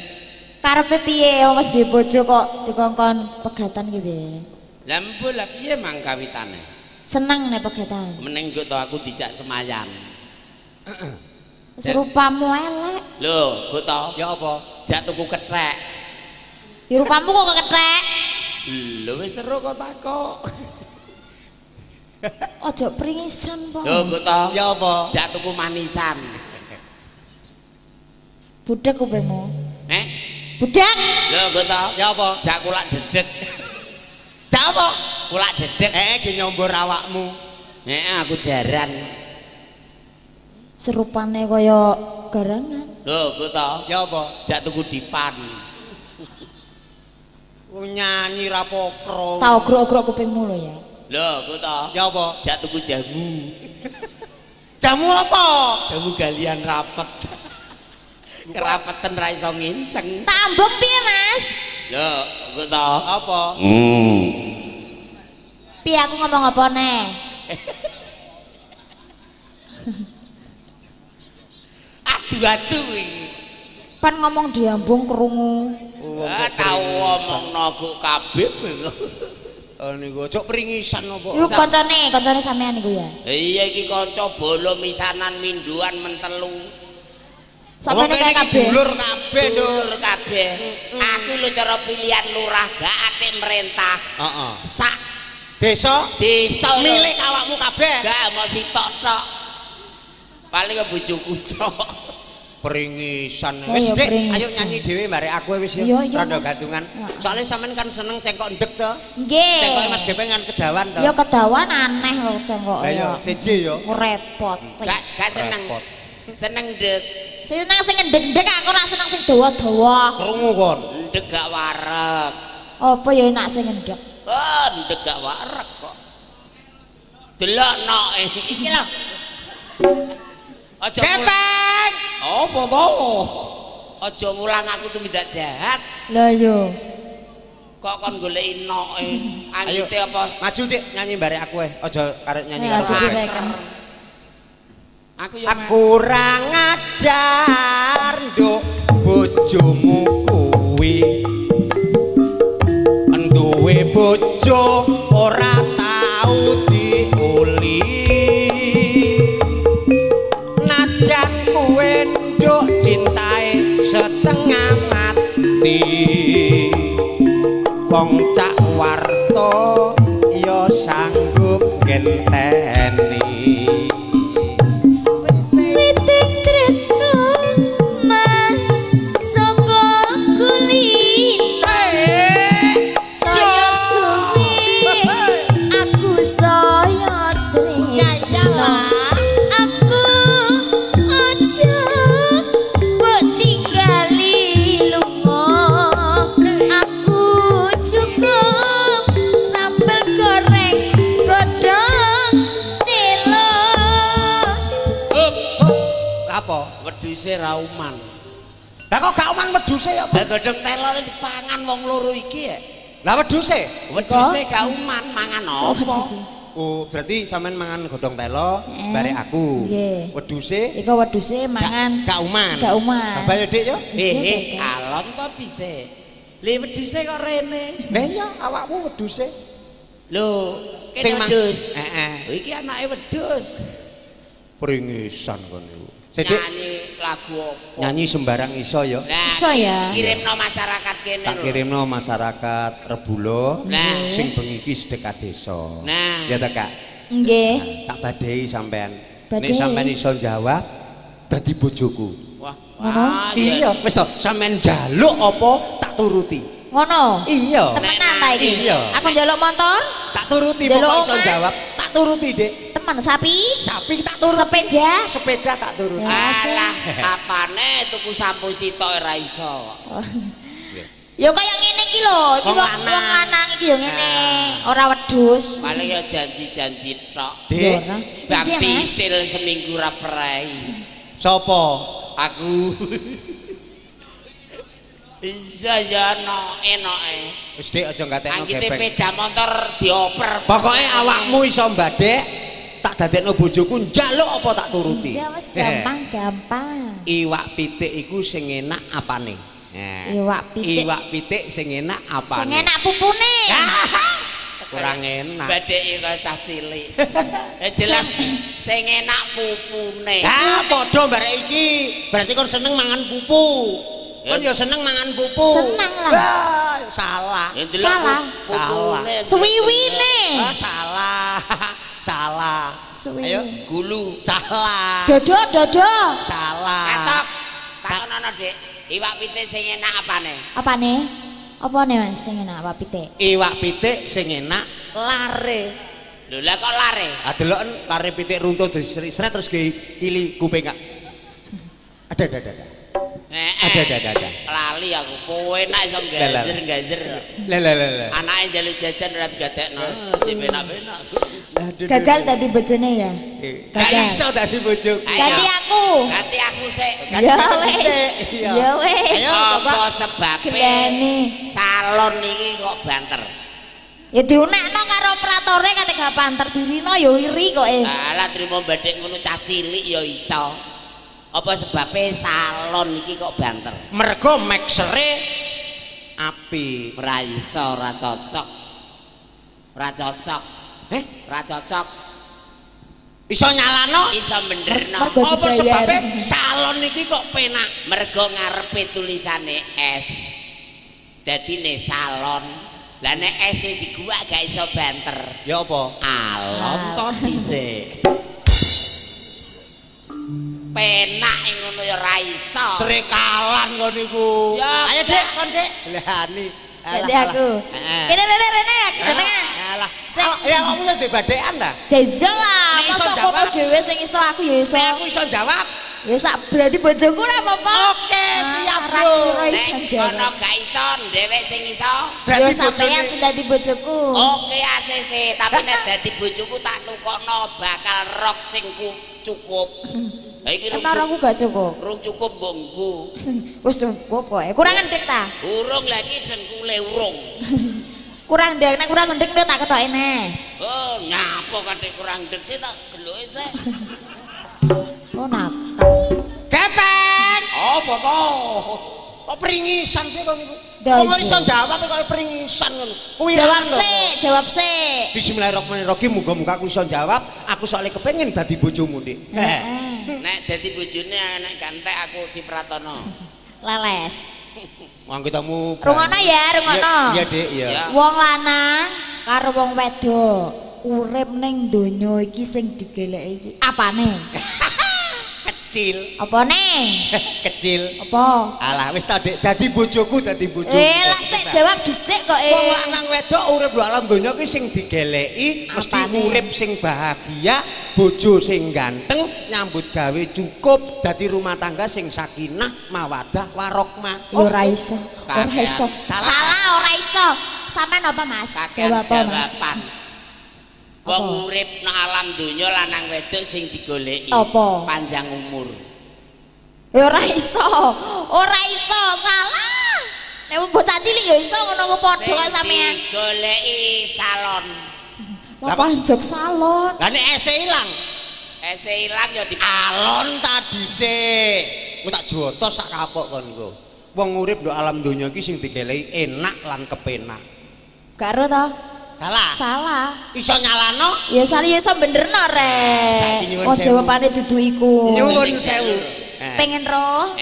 karepe piye wong wis duwe bojo kok dikongkon pegatan ki piye? Lah mbuh lah piye mang kawitane? Seneng nek pegatan. Meneng kok to aku dijak semayan. Wis rupamu elek. Lho, kok to? Ya apa? Jak tuku kethek. Ya rupamu kok kethek. Lho wis seru kok takok. Ojo pringisan po. Lho kok to? Ya apa? Jak tuku manisan. Budek kupingmu. Eh? Budek. Lho kok to? Ya apa? Jak kulak dedek. Jak apa? Kulak dedek. Ki nyombor awakmu. Aku jaran. Serupane kaya garangan. Lho, kok to? Ya apa? Jak tuku dipan. Wong nyanyi ra pokro. Tau grok-grok kupingmu lho ya. Lho, kok to? Ya apa? Jak tuku jamu. Jamu apa? Jamu galian rapet. Kerapeten ra iso nginceng. Tambung piye, Mas? Lho, kok to? Apa? Piye aku ngomong apa neh? Adu-adu iki. Pan ngomong diambung krungu. Ah, tau omongno kok kabeh. Oh niku ojo pringisan apa? Iku kancane, kancane sampean niku ya. Iya iki kanca bolo misanan minduan mentelu. Sampeyan kaya kabeh. Dulur kabeh, dulur kabeh. Aku lho cara pilihan lurah gak ate merentah. Heeh. Sak desa, desa milik awakmu kabeh. Gak mau sitok tok. Paling bojoku tok. Pringisan. Wis Dik, ayo nyanyi dhewe barek aku wis ya. Rondo gantungan. Soale sampean kan seneng cengkok ndek to. Nggih. Cengkoke Mas Gepeng kan kedawan to. Ya kedawan aneh lho cengkoke. Lah ya siji ya. Repot. Gak seneng. Seneng ndek. Seneng sing ndek-ndek aku ora seneng sing dawa-dawa. Krungu kon. Ndek gak wareg. Apa ya enak sing ndek? Oh, ndek gak wareg kok. Delokno iki lho. Aja Gepeng. Apa to? Aja ngulang aku tumindak jahat. Lah yo. Kok kon goleki noke? Anggite apa? Maju Dik, nyanyi barek aku eh. Aja karek nyanyi karo aku. Aku yo kurang ajar nduk bojomu kuwi. Enduwe bojo ora tau diuli. Najan kowe nduk cintae setengah mati. Wong Cak Warto ya sanggup ngenteni. Witing tresno Mas saka kulino. Saya suwi aku saya tresno. Aku aja mbok tinggali lunga. Aku Wedhuse ra uman. Lah kok gak uman wedhuse ya? Lah godhong telo dipangan wong loro iki ya. Lah wedhuse? Wedhuse gak uman, mangan apa? Oh, berarti sampean mangan godhong telo barek aku. Wedhuse? Iku wedhuse mangan gak uman. Gak uman. Bapak ya, Dik ya? Alon to dhisik. Lha wedhuse kok rene? Lah iya, awakmu wedhuse. Lho, sing wedhus. Heeh. Iki anake wedhus. Pringisan kon niku. Sik nyanyi lagu apa? Nyanyi sembarang iso ya. Iso ya. Kirimno masyarakat kene lho. Tak kirimno masyarakat Rebulo sing bengi iki sedekah desa. Ya ta, Kak? Nggih. Tak badhei sampean. Nek sampean iso jawab dadi bojoku. Wah. Iya, wis to, sampean njaluk apa tak turuti. Ngono. Iya. Temenan ta iki? Iya. Aku njaluk motor, tak turuti pokoke iso jawab, tak turuti, Dik. Teman sapi? Sapi tak turuti. Sepeda? Sepeda tak turuti. Alah, apane tuku sampo sitok ora iso. Ya kaya ngene iki lho, iki wong lanang iki ya ngene, ora wedhus. Paling ya janji-janji tok. Dik, bang titil seminggu ra prei. Sopo? Aku. Iya ya no enoke. Wis Dik aja gatekno gepeng. Anggite sepeda motor dioper. Pokoke awakmu iso mbadhek tak dadekno bojoku njaluk apa tak turuti. Iya wis gampang-gampang. Iwak pitik iku sing enak apane? Iwak pitik. Iwak pitik sing enak apane? Sing enak pupune. Kurang enak. Badheke kaya cah cilik. Jelas sing enak pupune. Ha padha barek iki. Berarti kon seneng mangan pupu. Kon ya seneng mangan pupu. Seneng lah. Wah, salah. Salah. Pupune. Suwiwine. Ah, salah. Salah. Suwi. Ayo gulu. Salah. Dodo, dodo. Salah. Katok. Takonono, Dik. Iwak pitik sing enak apane? Apane? Apane Mas sing enak iwak pitik? Iwak pitik sing enak lare. Lho lah kok lare? Ah deloken lare pitik runtuh diseret terus kili kuping. Ada ada ada. Ada. Lali aku kowe enak iso ganjer-ganjer. Lah lah lah. Anake njaluk jajan ora digadekno. Cek penak-penak. Gagal dadi bojone ya. Gak iso dadi bojoku. Ganti aku. Ganti aku sik. Ya wis. Ya wis. Apa sebabe salon iki kok banter? Ya diunekno karo operatore kate gak banter dirino ya iri kok e. Alah trimo mbadhek ngono cah cilik ya iso. Apa sebabe salon iki kok banter? Mergo mixere api. Ora iso, ora cocok. Ora cocok. Ora cocok. Iso nyalano, iso benderno. Apa sebabe salon iki kok penak? Mergo ngarepe tulisane S. Dadine salon. Lah nek S e diguwak gak iso banter. Ya apa? Alon to dhisik. Penak ngono ya ora iso. Srikalan kon niku. Ayo Dik, kon Dik. Lah ni. Ganti aku. Kene rene rene aku tengah. Alah. Ya awakmu ya ndek badekan ta? Jajal lah, mosok kono dhewe sing iso aku ya iso. Nek aku iso jawab. Ya sak berarti bojoku ora apa-apa. Oke, siap bro. Nek kono gak iso, dhewek sing iso. Ya sampeyan sing dadi bojoku. Oke ACC, tapi nek dadi bojoku tak tukokno bakal rok sing cukup. Iki rong gak cukup. Rung cukup mbok nggo. Wis cukup kowe. Kurang endek ta? Urung lagi dengkule urung. Kurang ndek, nek kurang endek tak kethoke neh. Oh, nyapa kathik kurang ndek sih tak geluke sik. Oh, nakal. Gepeng. Apa to? Kok pringisan sih kon niku? Wong iso jawab kok pringisan ngono. Kuwi jawab sik, jawab sik. Bismillahirrahmanirrahim, muga-muga aku iso jawab. Aku soalnya kepengin dadi bojomu, Dik. Nek dadi bojone nek gantek aku Cipratono. Leles. Wong ketemu. Rungono ya, rungono. Iya, Dik, iya. Wong lanang karo wong wedok urip ning donya iki sing digeleki iki apane? Kecil. Apane? Kecil. Apa? Alah wis ta, Dik, dadi bojoku, dadi bojoku. Lah sik jawab dhisik kok. Wong lanang wedok urip lho alam donya ki sing digeleki mesti urip sing bahagia, bojo sing ganteng, nyambut gawe cukup, dadi rumah tangga sing sakinah, mawadah, warahmah. Ora iso. Ora iso. Salah, ora iso. Sampeyan apa, Mas? Jawab apa, Mas? Wong urip nang alam donya lanang wedok sing digoleki panjang umur. Ya ora iso. Ora iso, salah. Nek bocah cilik ya iso ngono padha kok sampean. Digoleki salon. Lah kok jog salon. Lah nek ese ilang. Ese ilang ya di alon ta dhisik. Ku tak jotos sak kapok kon iku. Wong urip nduk alam donya iki sing digeleki enak lan kepenak. Gak ero to? Salah. Salah. Iso nyalano? Ya salah ya iso benerno rek. Oh jawabane dudu iku. Nyuwun sewu. Pengen roh?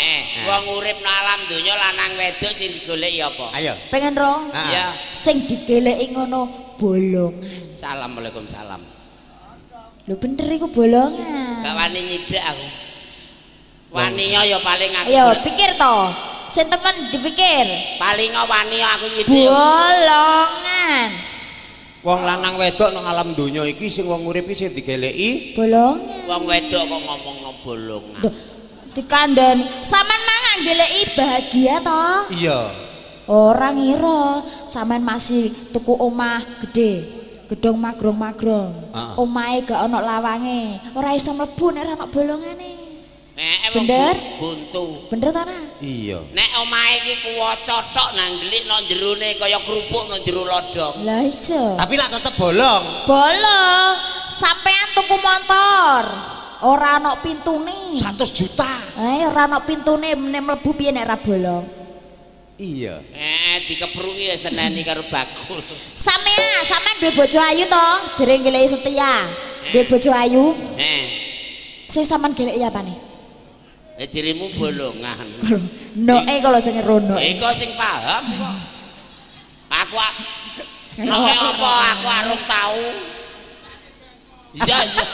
Wong urip nang alam donya lanang wedok sing digoleki apa? Ayo. Pengen roh? Iya. Sing digoleki ngono bolongan. Assalamualaikum salam. Lho bener iku bolongan. Gak wani nyidek aku. Wani ya paling aku. Ayo pikir to. Sing temen dipikir. Paling wani aku nyidek. Bolongan. Wong lanang wedok nang alam donya iki sing wong urip iki sing digeleki bolongan. Wong wedok kok ngomongno bolongan. Duh, dikandani. Sampean mangan goleki bahagia to? Iya. Ora ngira sampean masih tuku omah gede, gedong magrong-magrong. Omahe gak ana lawange, ora iso mlebu nek ora ana bolongane. Bener? Buntu. Bener ta ora? Iya. Nek omahe iki kuwaca tok nang ndelik nang jerone kaya kerupuk nang jero lodong. Lah iya. Tapi lak tetep bolong. Bolong. Sampean tuku motor, ora ana pintune. 100 juta. Ora ana pintune nek mlebu piye nek ora bolong? Iya. Dikepruki ya seneni karo bakul. Sampean duwe bojo ayu to? Jere goleki setia. Duwe bojo ayu? Sing sampean goleki apane? Jerimu bolongan. Noke kalau sing rono. Iko sing paham kok. Aku noke apa aku arung tau. Iya iya.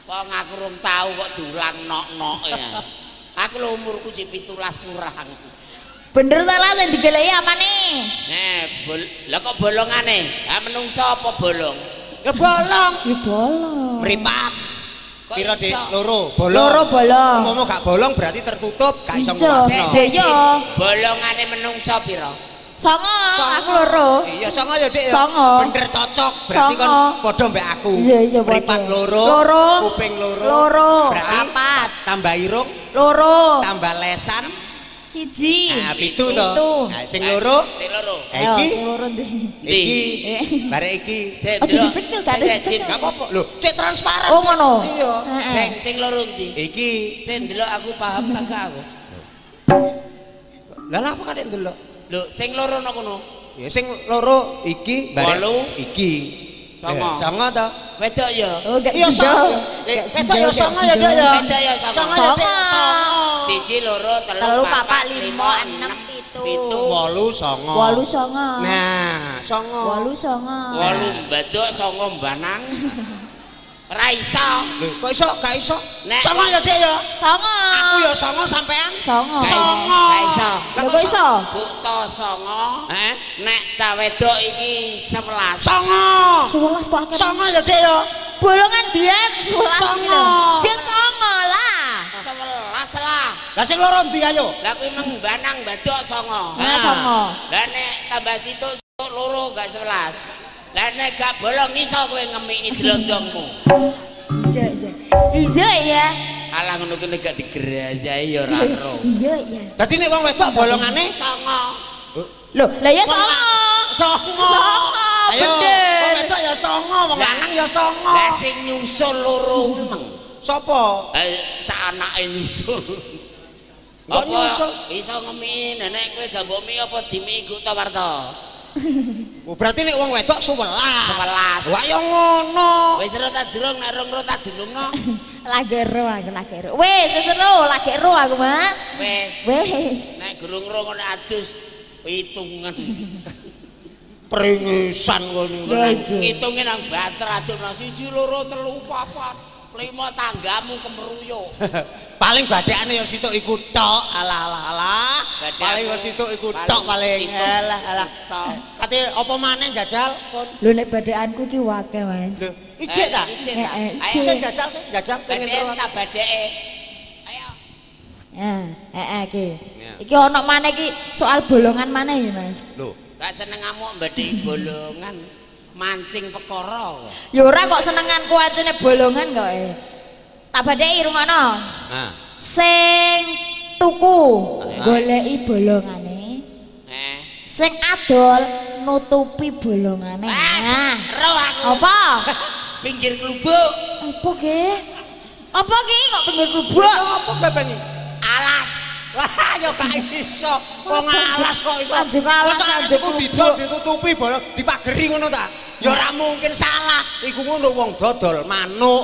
Wong aku rung tau kok diulang nok-nok ya. Aku lho umurku jek 17 kurang. Bener ta lah sing digoleki apane? Lha kok bolongane? Ha menungso apa bolong? Ya bolong. Ya bolong. Mripat. Piro Dik? Loro, bolong. Loro bolong. Umpama gak bolong berarti tertutup, gak iso nguasno. Iya. Bolongane menungso piro? 9, aku loro. Iya, 9 ya Dik ya. Bener cocok, berarti kon padha mbek aku. Iya, padha. Mripat loro, kuping loro. Loro, berarti papat. Tambah irung, loro. Tambah lesan siji. Nah, 7 to. Nah, sing loro. Sing loro. Iki sing loro ndi? Iki. Barek iki. Aja dicekel gak dicekel. Gak apa-apa. Lho, cek transparan. Oh ngono. Iya. Sing sing loro ndi? Iki. Sing ndelok aku paham ta gak aku? Lah lha apa kadek ndelok? Lho, sing loro nang kono. Ya sing loro iki barek iki. Songo. Songo to? Wedok ya. Oh, gak iya songo. Wedok ya songo ya, Dok ya. Wedok ya songo. Songo. 1 2 3 4 5 6 7 8 9. 8 9. Nah, 9. 8 9. 8 mbadok 9 mbanang. Ora iso. Lho, kok iso? Gak iso. Songo ya, Dik ya. Songo. Aku ya songo sampean. Songo. Songo. Gak iso. Lho kok iso? Bukta songo. Heeh. Nek cah wedok iki 11. Songo. 11 kok akeh. Songo ya, Dik ya. Bolongan dian 11 lho. Ya songo lah. 11 lah. Lah sing loro ndi ayo? Lah kuwi meng mbanang mbadok songo. Nah, songo. Lah nek tambah situ loro gak 11. Lah nek gak bolong iso kowe ngemiki dlondongmu. Iya iya. Iya ya. Alah ngono kuwi nek gak digrajahi ya ora ero. Iya iya. Dadi nek wong wedok bolongane songo. Lho, lah ya songo. Songo. Ayo. Wong wedok ya songo, wong lanang ya songo. Lah sing nyusul loro kuwi meng. Sopo? Sak anake nyusul. Kok nyusul? Iso ngemiki nenek kowe gak mbok miki apa dimiki Gupta Warta? Oh, berarti nek wong wedok 11. 11. Wah ya ngono. Wis ero ta durung nek rong ro ta dunungno. Lagi ero aku lagi ero. Wis wis ero, lagi ero aku, Mas. Wis. Wis. Nek gurung ro ngono adus hitungan. Pringisan kono. Ngitunge nang bater adukno 1 2 3 4 5 tanggamu kemeruyuk. Paling badhekane ya situk iku tok. Alah alah alah. Paling ya situk iku tok paling. Alah alah. Kate apa maneh jajal? Lho nek badhekanku ki akeh, Mas. Lho, ijik ta? Ijik. Sing jajal sing jajal pengen ro tak badheke. Ayo. Heeh iki. Iki ana maneh iki soal bolongan maneh ya, Mas. Lho, gak seneng ngamuk mbadheki bolongan. Mancing perkara. Ya ora kok senenganku acene bolongan kok. Tak badheki rungokno. Nah. Sing tuku goleki bolongane. Sing adol nutupi bolongane. Nah, ro aku. Apa? Pinggir klubuk. Apa ge? Apa ki kok pinggir klubuk? Apa gepeng? Alas. Wah, ya gak iso. Wong alas kok iso. Anjing alas anjing didol ditutupi bolong dipageri ngono ta? Ya ora mungkin salah. Iku ngono wong dodol manuk.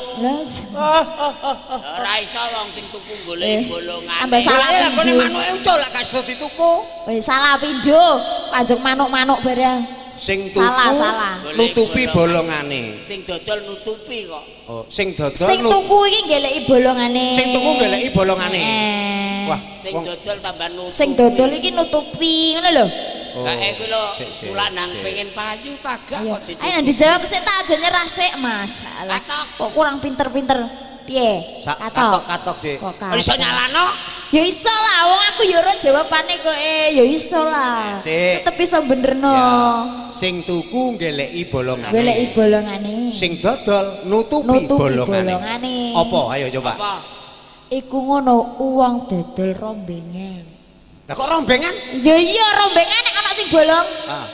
Ora iso wong sing tuku goleki bolongane. Tambah salah lha kene manuke ucul lak gak iso dituku. Wis salah pindho, panjang manuk-manuk barang. Sing tuku nutupi bolongane. Sing dodol nutupi kok. Oh, sing dodol sing tuku iki goleki bolongane. Sing tuku goleki bolongane. Wah, sing dodol tambah nutupi. Sing dodol iki nutupi ngono lho. Kae kuwi lho sulak nang pengen payu ta gak kok ditutupi. Ayo dijawab sik ta aja nyerah sik, masalah. Kok kurang pinter-pinter. Piye? Katok-katok, Dik. Iso nyalano? Ya iso lah, wong aku ya ora jawabane kok ya iso lah. Tetep iso benerno. Sing tuku goleki bolongane. Goleki bolongane. Sing dodol nutupi bolongane. Apa? Ayo coba. Apa? Iku ngono uang dodol rombengan. Lah kok rombengan? Ya iya rombengan nek ana sing bolong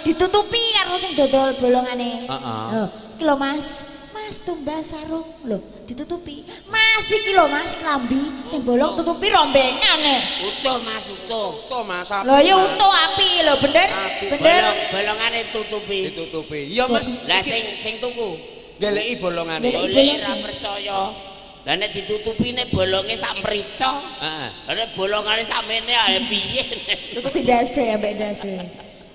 ditutupi karo sing dodol bolongane. Heeh. Iki lho Mas. Mas tumbas sarung lho ditutupi. Mas iki lho Mas klambi sing bolong tutupi rombengane. Utuh Mas utuh. Utuh Mas. Lho ya utuh api lho bener. Bener. Bolongane tutupi. Ditutupi. Iya Mas. Lah sing tuku goleki bolongane. Goleki ra percaya. Lah nek ditutupine bolonge sak merica. Heeh. Lah nek bolongane sak mene ae piye? Tutupi dase ambek dase.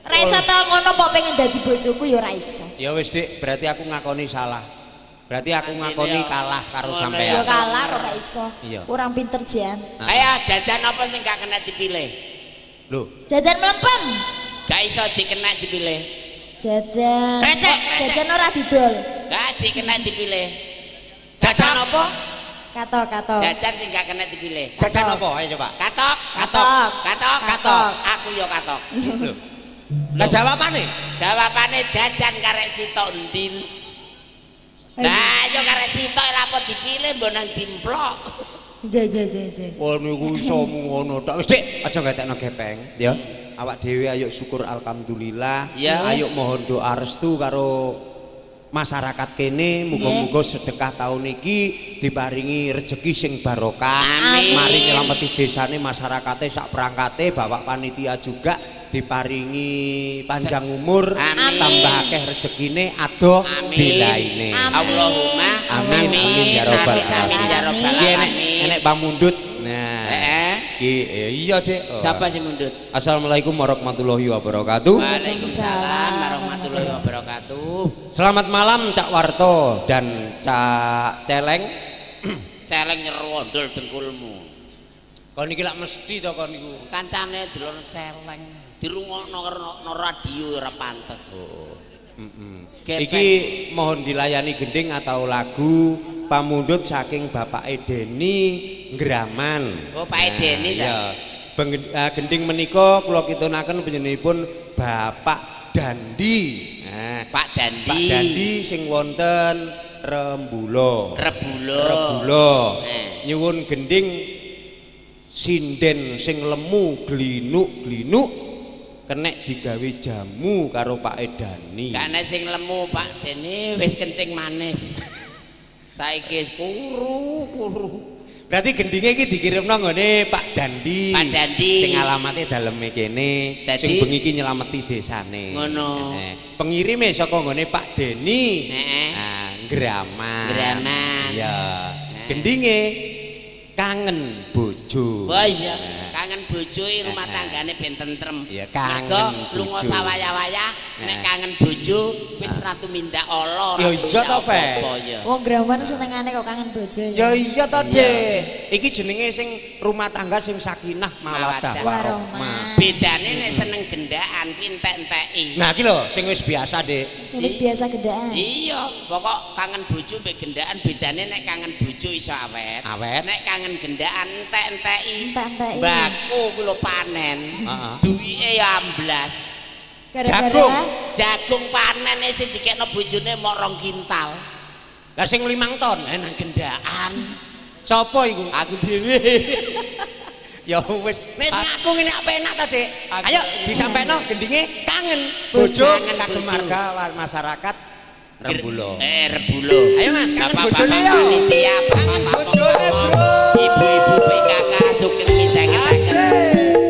Ra iso ta ngono kok pengen dadi bojoku ya ora iso. Ya wis Dik, berarti aku ngakoni salah. Berarti aku ngakoni kalah karo sampean. Ya kalah kok gak iso. Kurang pinter jan. Ayo jajan apa sing gak kena dipilih? Lho, jajan mlempem. Gak iso jek kena dipilih. Jajan. Jajan ora didol. Gak jek kena dipilih. Jajan apa? Katok, katok. Jajan sing gak kena dipilih. Jajan apa? Ayo coba. Katok, katok, katok, katok. Aku yo katok. Lho. Lah jawabane? Jawabane jajan karek sitok ndil. Lah yo karek sitok lha apa dipilih mbok nang dimplok. Ja. Wah niku iso ngono tok. Wis Dik, aja gatekno gepeng, ya. Awak dhewe ayo syukur alhamdulillah. Ayo mohon doa restu karo masyarakat kene, muga-muga sedekah tahun iki diparingi rejeki sing barokah. Mari nyelameti desane, masyarakate sak perangkate, bapak panitia juga diparingi panjang umur, tambah akeh rezekine, adoh bilaine. Allahumma amin amin ya rabbal alamin. Iki enek pamundhut. Nah, iki iya Dik. Siapa sing mundhut? Assalamualaikum warahmatullahi wabarakatuh. Waalaikumsalam warahmatullahi wabarakatuh. Selamat malam Cak Warto dan Cak Celeng. Celeng nyerwondol dengkulmu. Kon iki lak mesti to kon niku. Kancane delok celeng, dirungokno karo radio ora pantes. Oh. Iki mohon dilayani gending atau lagu pamundhut saking Bapake Deni Ngraman. Oh, Pak Deni ta. Iya. Gending menika kula kitunaken panjenenganipun Bapak Dandi. Nah, Pak Dandi. Pak Dandi sing wonten Rembulo. Rebulo. Rebulo. Nyuwun gending sinden sing lemu glinuk-glinuk kenek digawe jamu karo Pak Dani. Gak sing lemu Pak Deni wis kencing manis. Saiki wis kuru-kuru. Berarti gendinge iki dikirimno nggone Pak Dandi. Pak Dandi sing alamate daleme kene, sing bengi iki nyelameti desane. Ngono. Pengirime saka nggone Pak Deni. Heeh. Nah, Ngraman. Ngraman. Iya. Gendinge kangen bojo. Oh iya, kangen bojo iki rumah tanggane ben tentrem. Iya, kangen lunga sawaya-waya nek kangen bojo wis ra tumindak ala. Ya iya to, Pe. Wong Ngraman senengane kok kangen bojo ya. Ya iya to, Dik. Iki jenenge sing rumah tangga sing sakinah mawaddah warahmah. Bedane nek seneng gendaan kuwi entek-enteki. Nah, iki lho sing wis biasa, Dik. Sing wis biasa gendaan. Iya, pokok kangen bojo mbek gendaan bedane nek kangen bojo iso awet. Awet. Nek kangen gendaan entek-enteki. Mbako kuwi lho panen. Duwike ya amblas. Jagung, jagung panen sing dikekno bojone mok 2 kintal. Lah sing 5 ton nang gendaan. Sopo iku? Aku dhewe. Ya wis, nek ngaku ngene apik enak ta, Dik? Ayo disampekno gendinge kangen bojo kagem warga masyarakat Rembulo. Rembulo. Ayo Mas, kangen bojone yo. Kangen bojone, Bro. Ibu-ibu PKK sugeng midhanget-aken.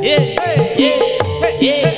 Ye ye ye ye.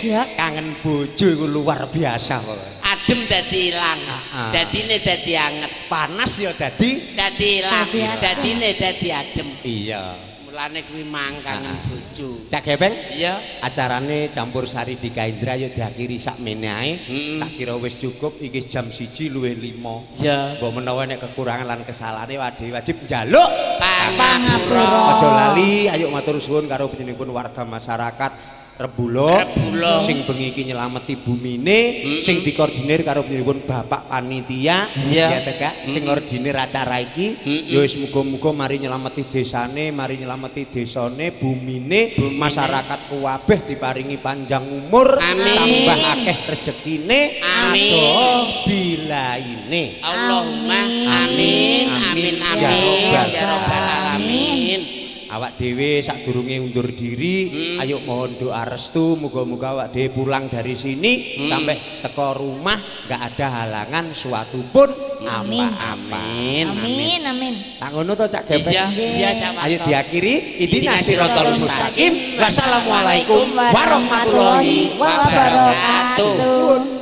Kangen bojo iku luar biasa pokoke. Adem dadi ilang, dadine dadi anget. Panas ya dadi ilang, dadine dadi adem. Iya. Mulane kuwi mang kangen bojo. Cak Gepeng? Iya. Acarane campur sari Dika Indra ya diakhiri sakmene ae. Tak kira wis cukup iki jam 1:05. Iya. Mbok menawa nek kekurangan lan kesalahane wajib njaluk pangapura. Aja lali ayo matur suwun karo panjenenganipun warga masyarakat Rembulo sing bengi iki nyelameti bumine, sing dikoordinir karo panjenenganipun Bapak Panitia, ya ta Kak, sing ngordinir acara iki, ya wis muga-muga mari nyelameti desane, mari nyelameti desane, bumine, masyarakat kuwabeh diparingi panjang umur, tambah akeh rezekine, adoh bilaine. Allahumma amin amin amin ya rabbal alamin. Awak dhewe sadurunge undur diri, ayo mohon doa restu, muga-muga awak dhewe pulang dari sini sampai teko rumah nggak ada halangan suatu pun apa-apa. Amin. Amin amin. Tak ngono to Cak Gepeng? Iya, Cak. Ayo diakhiri ihdinas siratal mustaqim. Wassalamualaikum warahmatullahi wabarakatuh.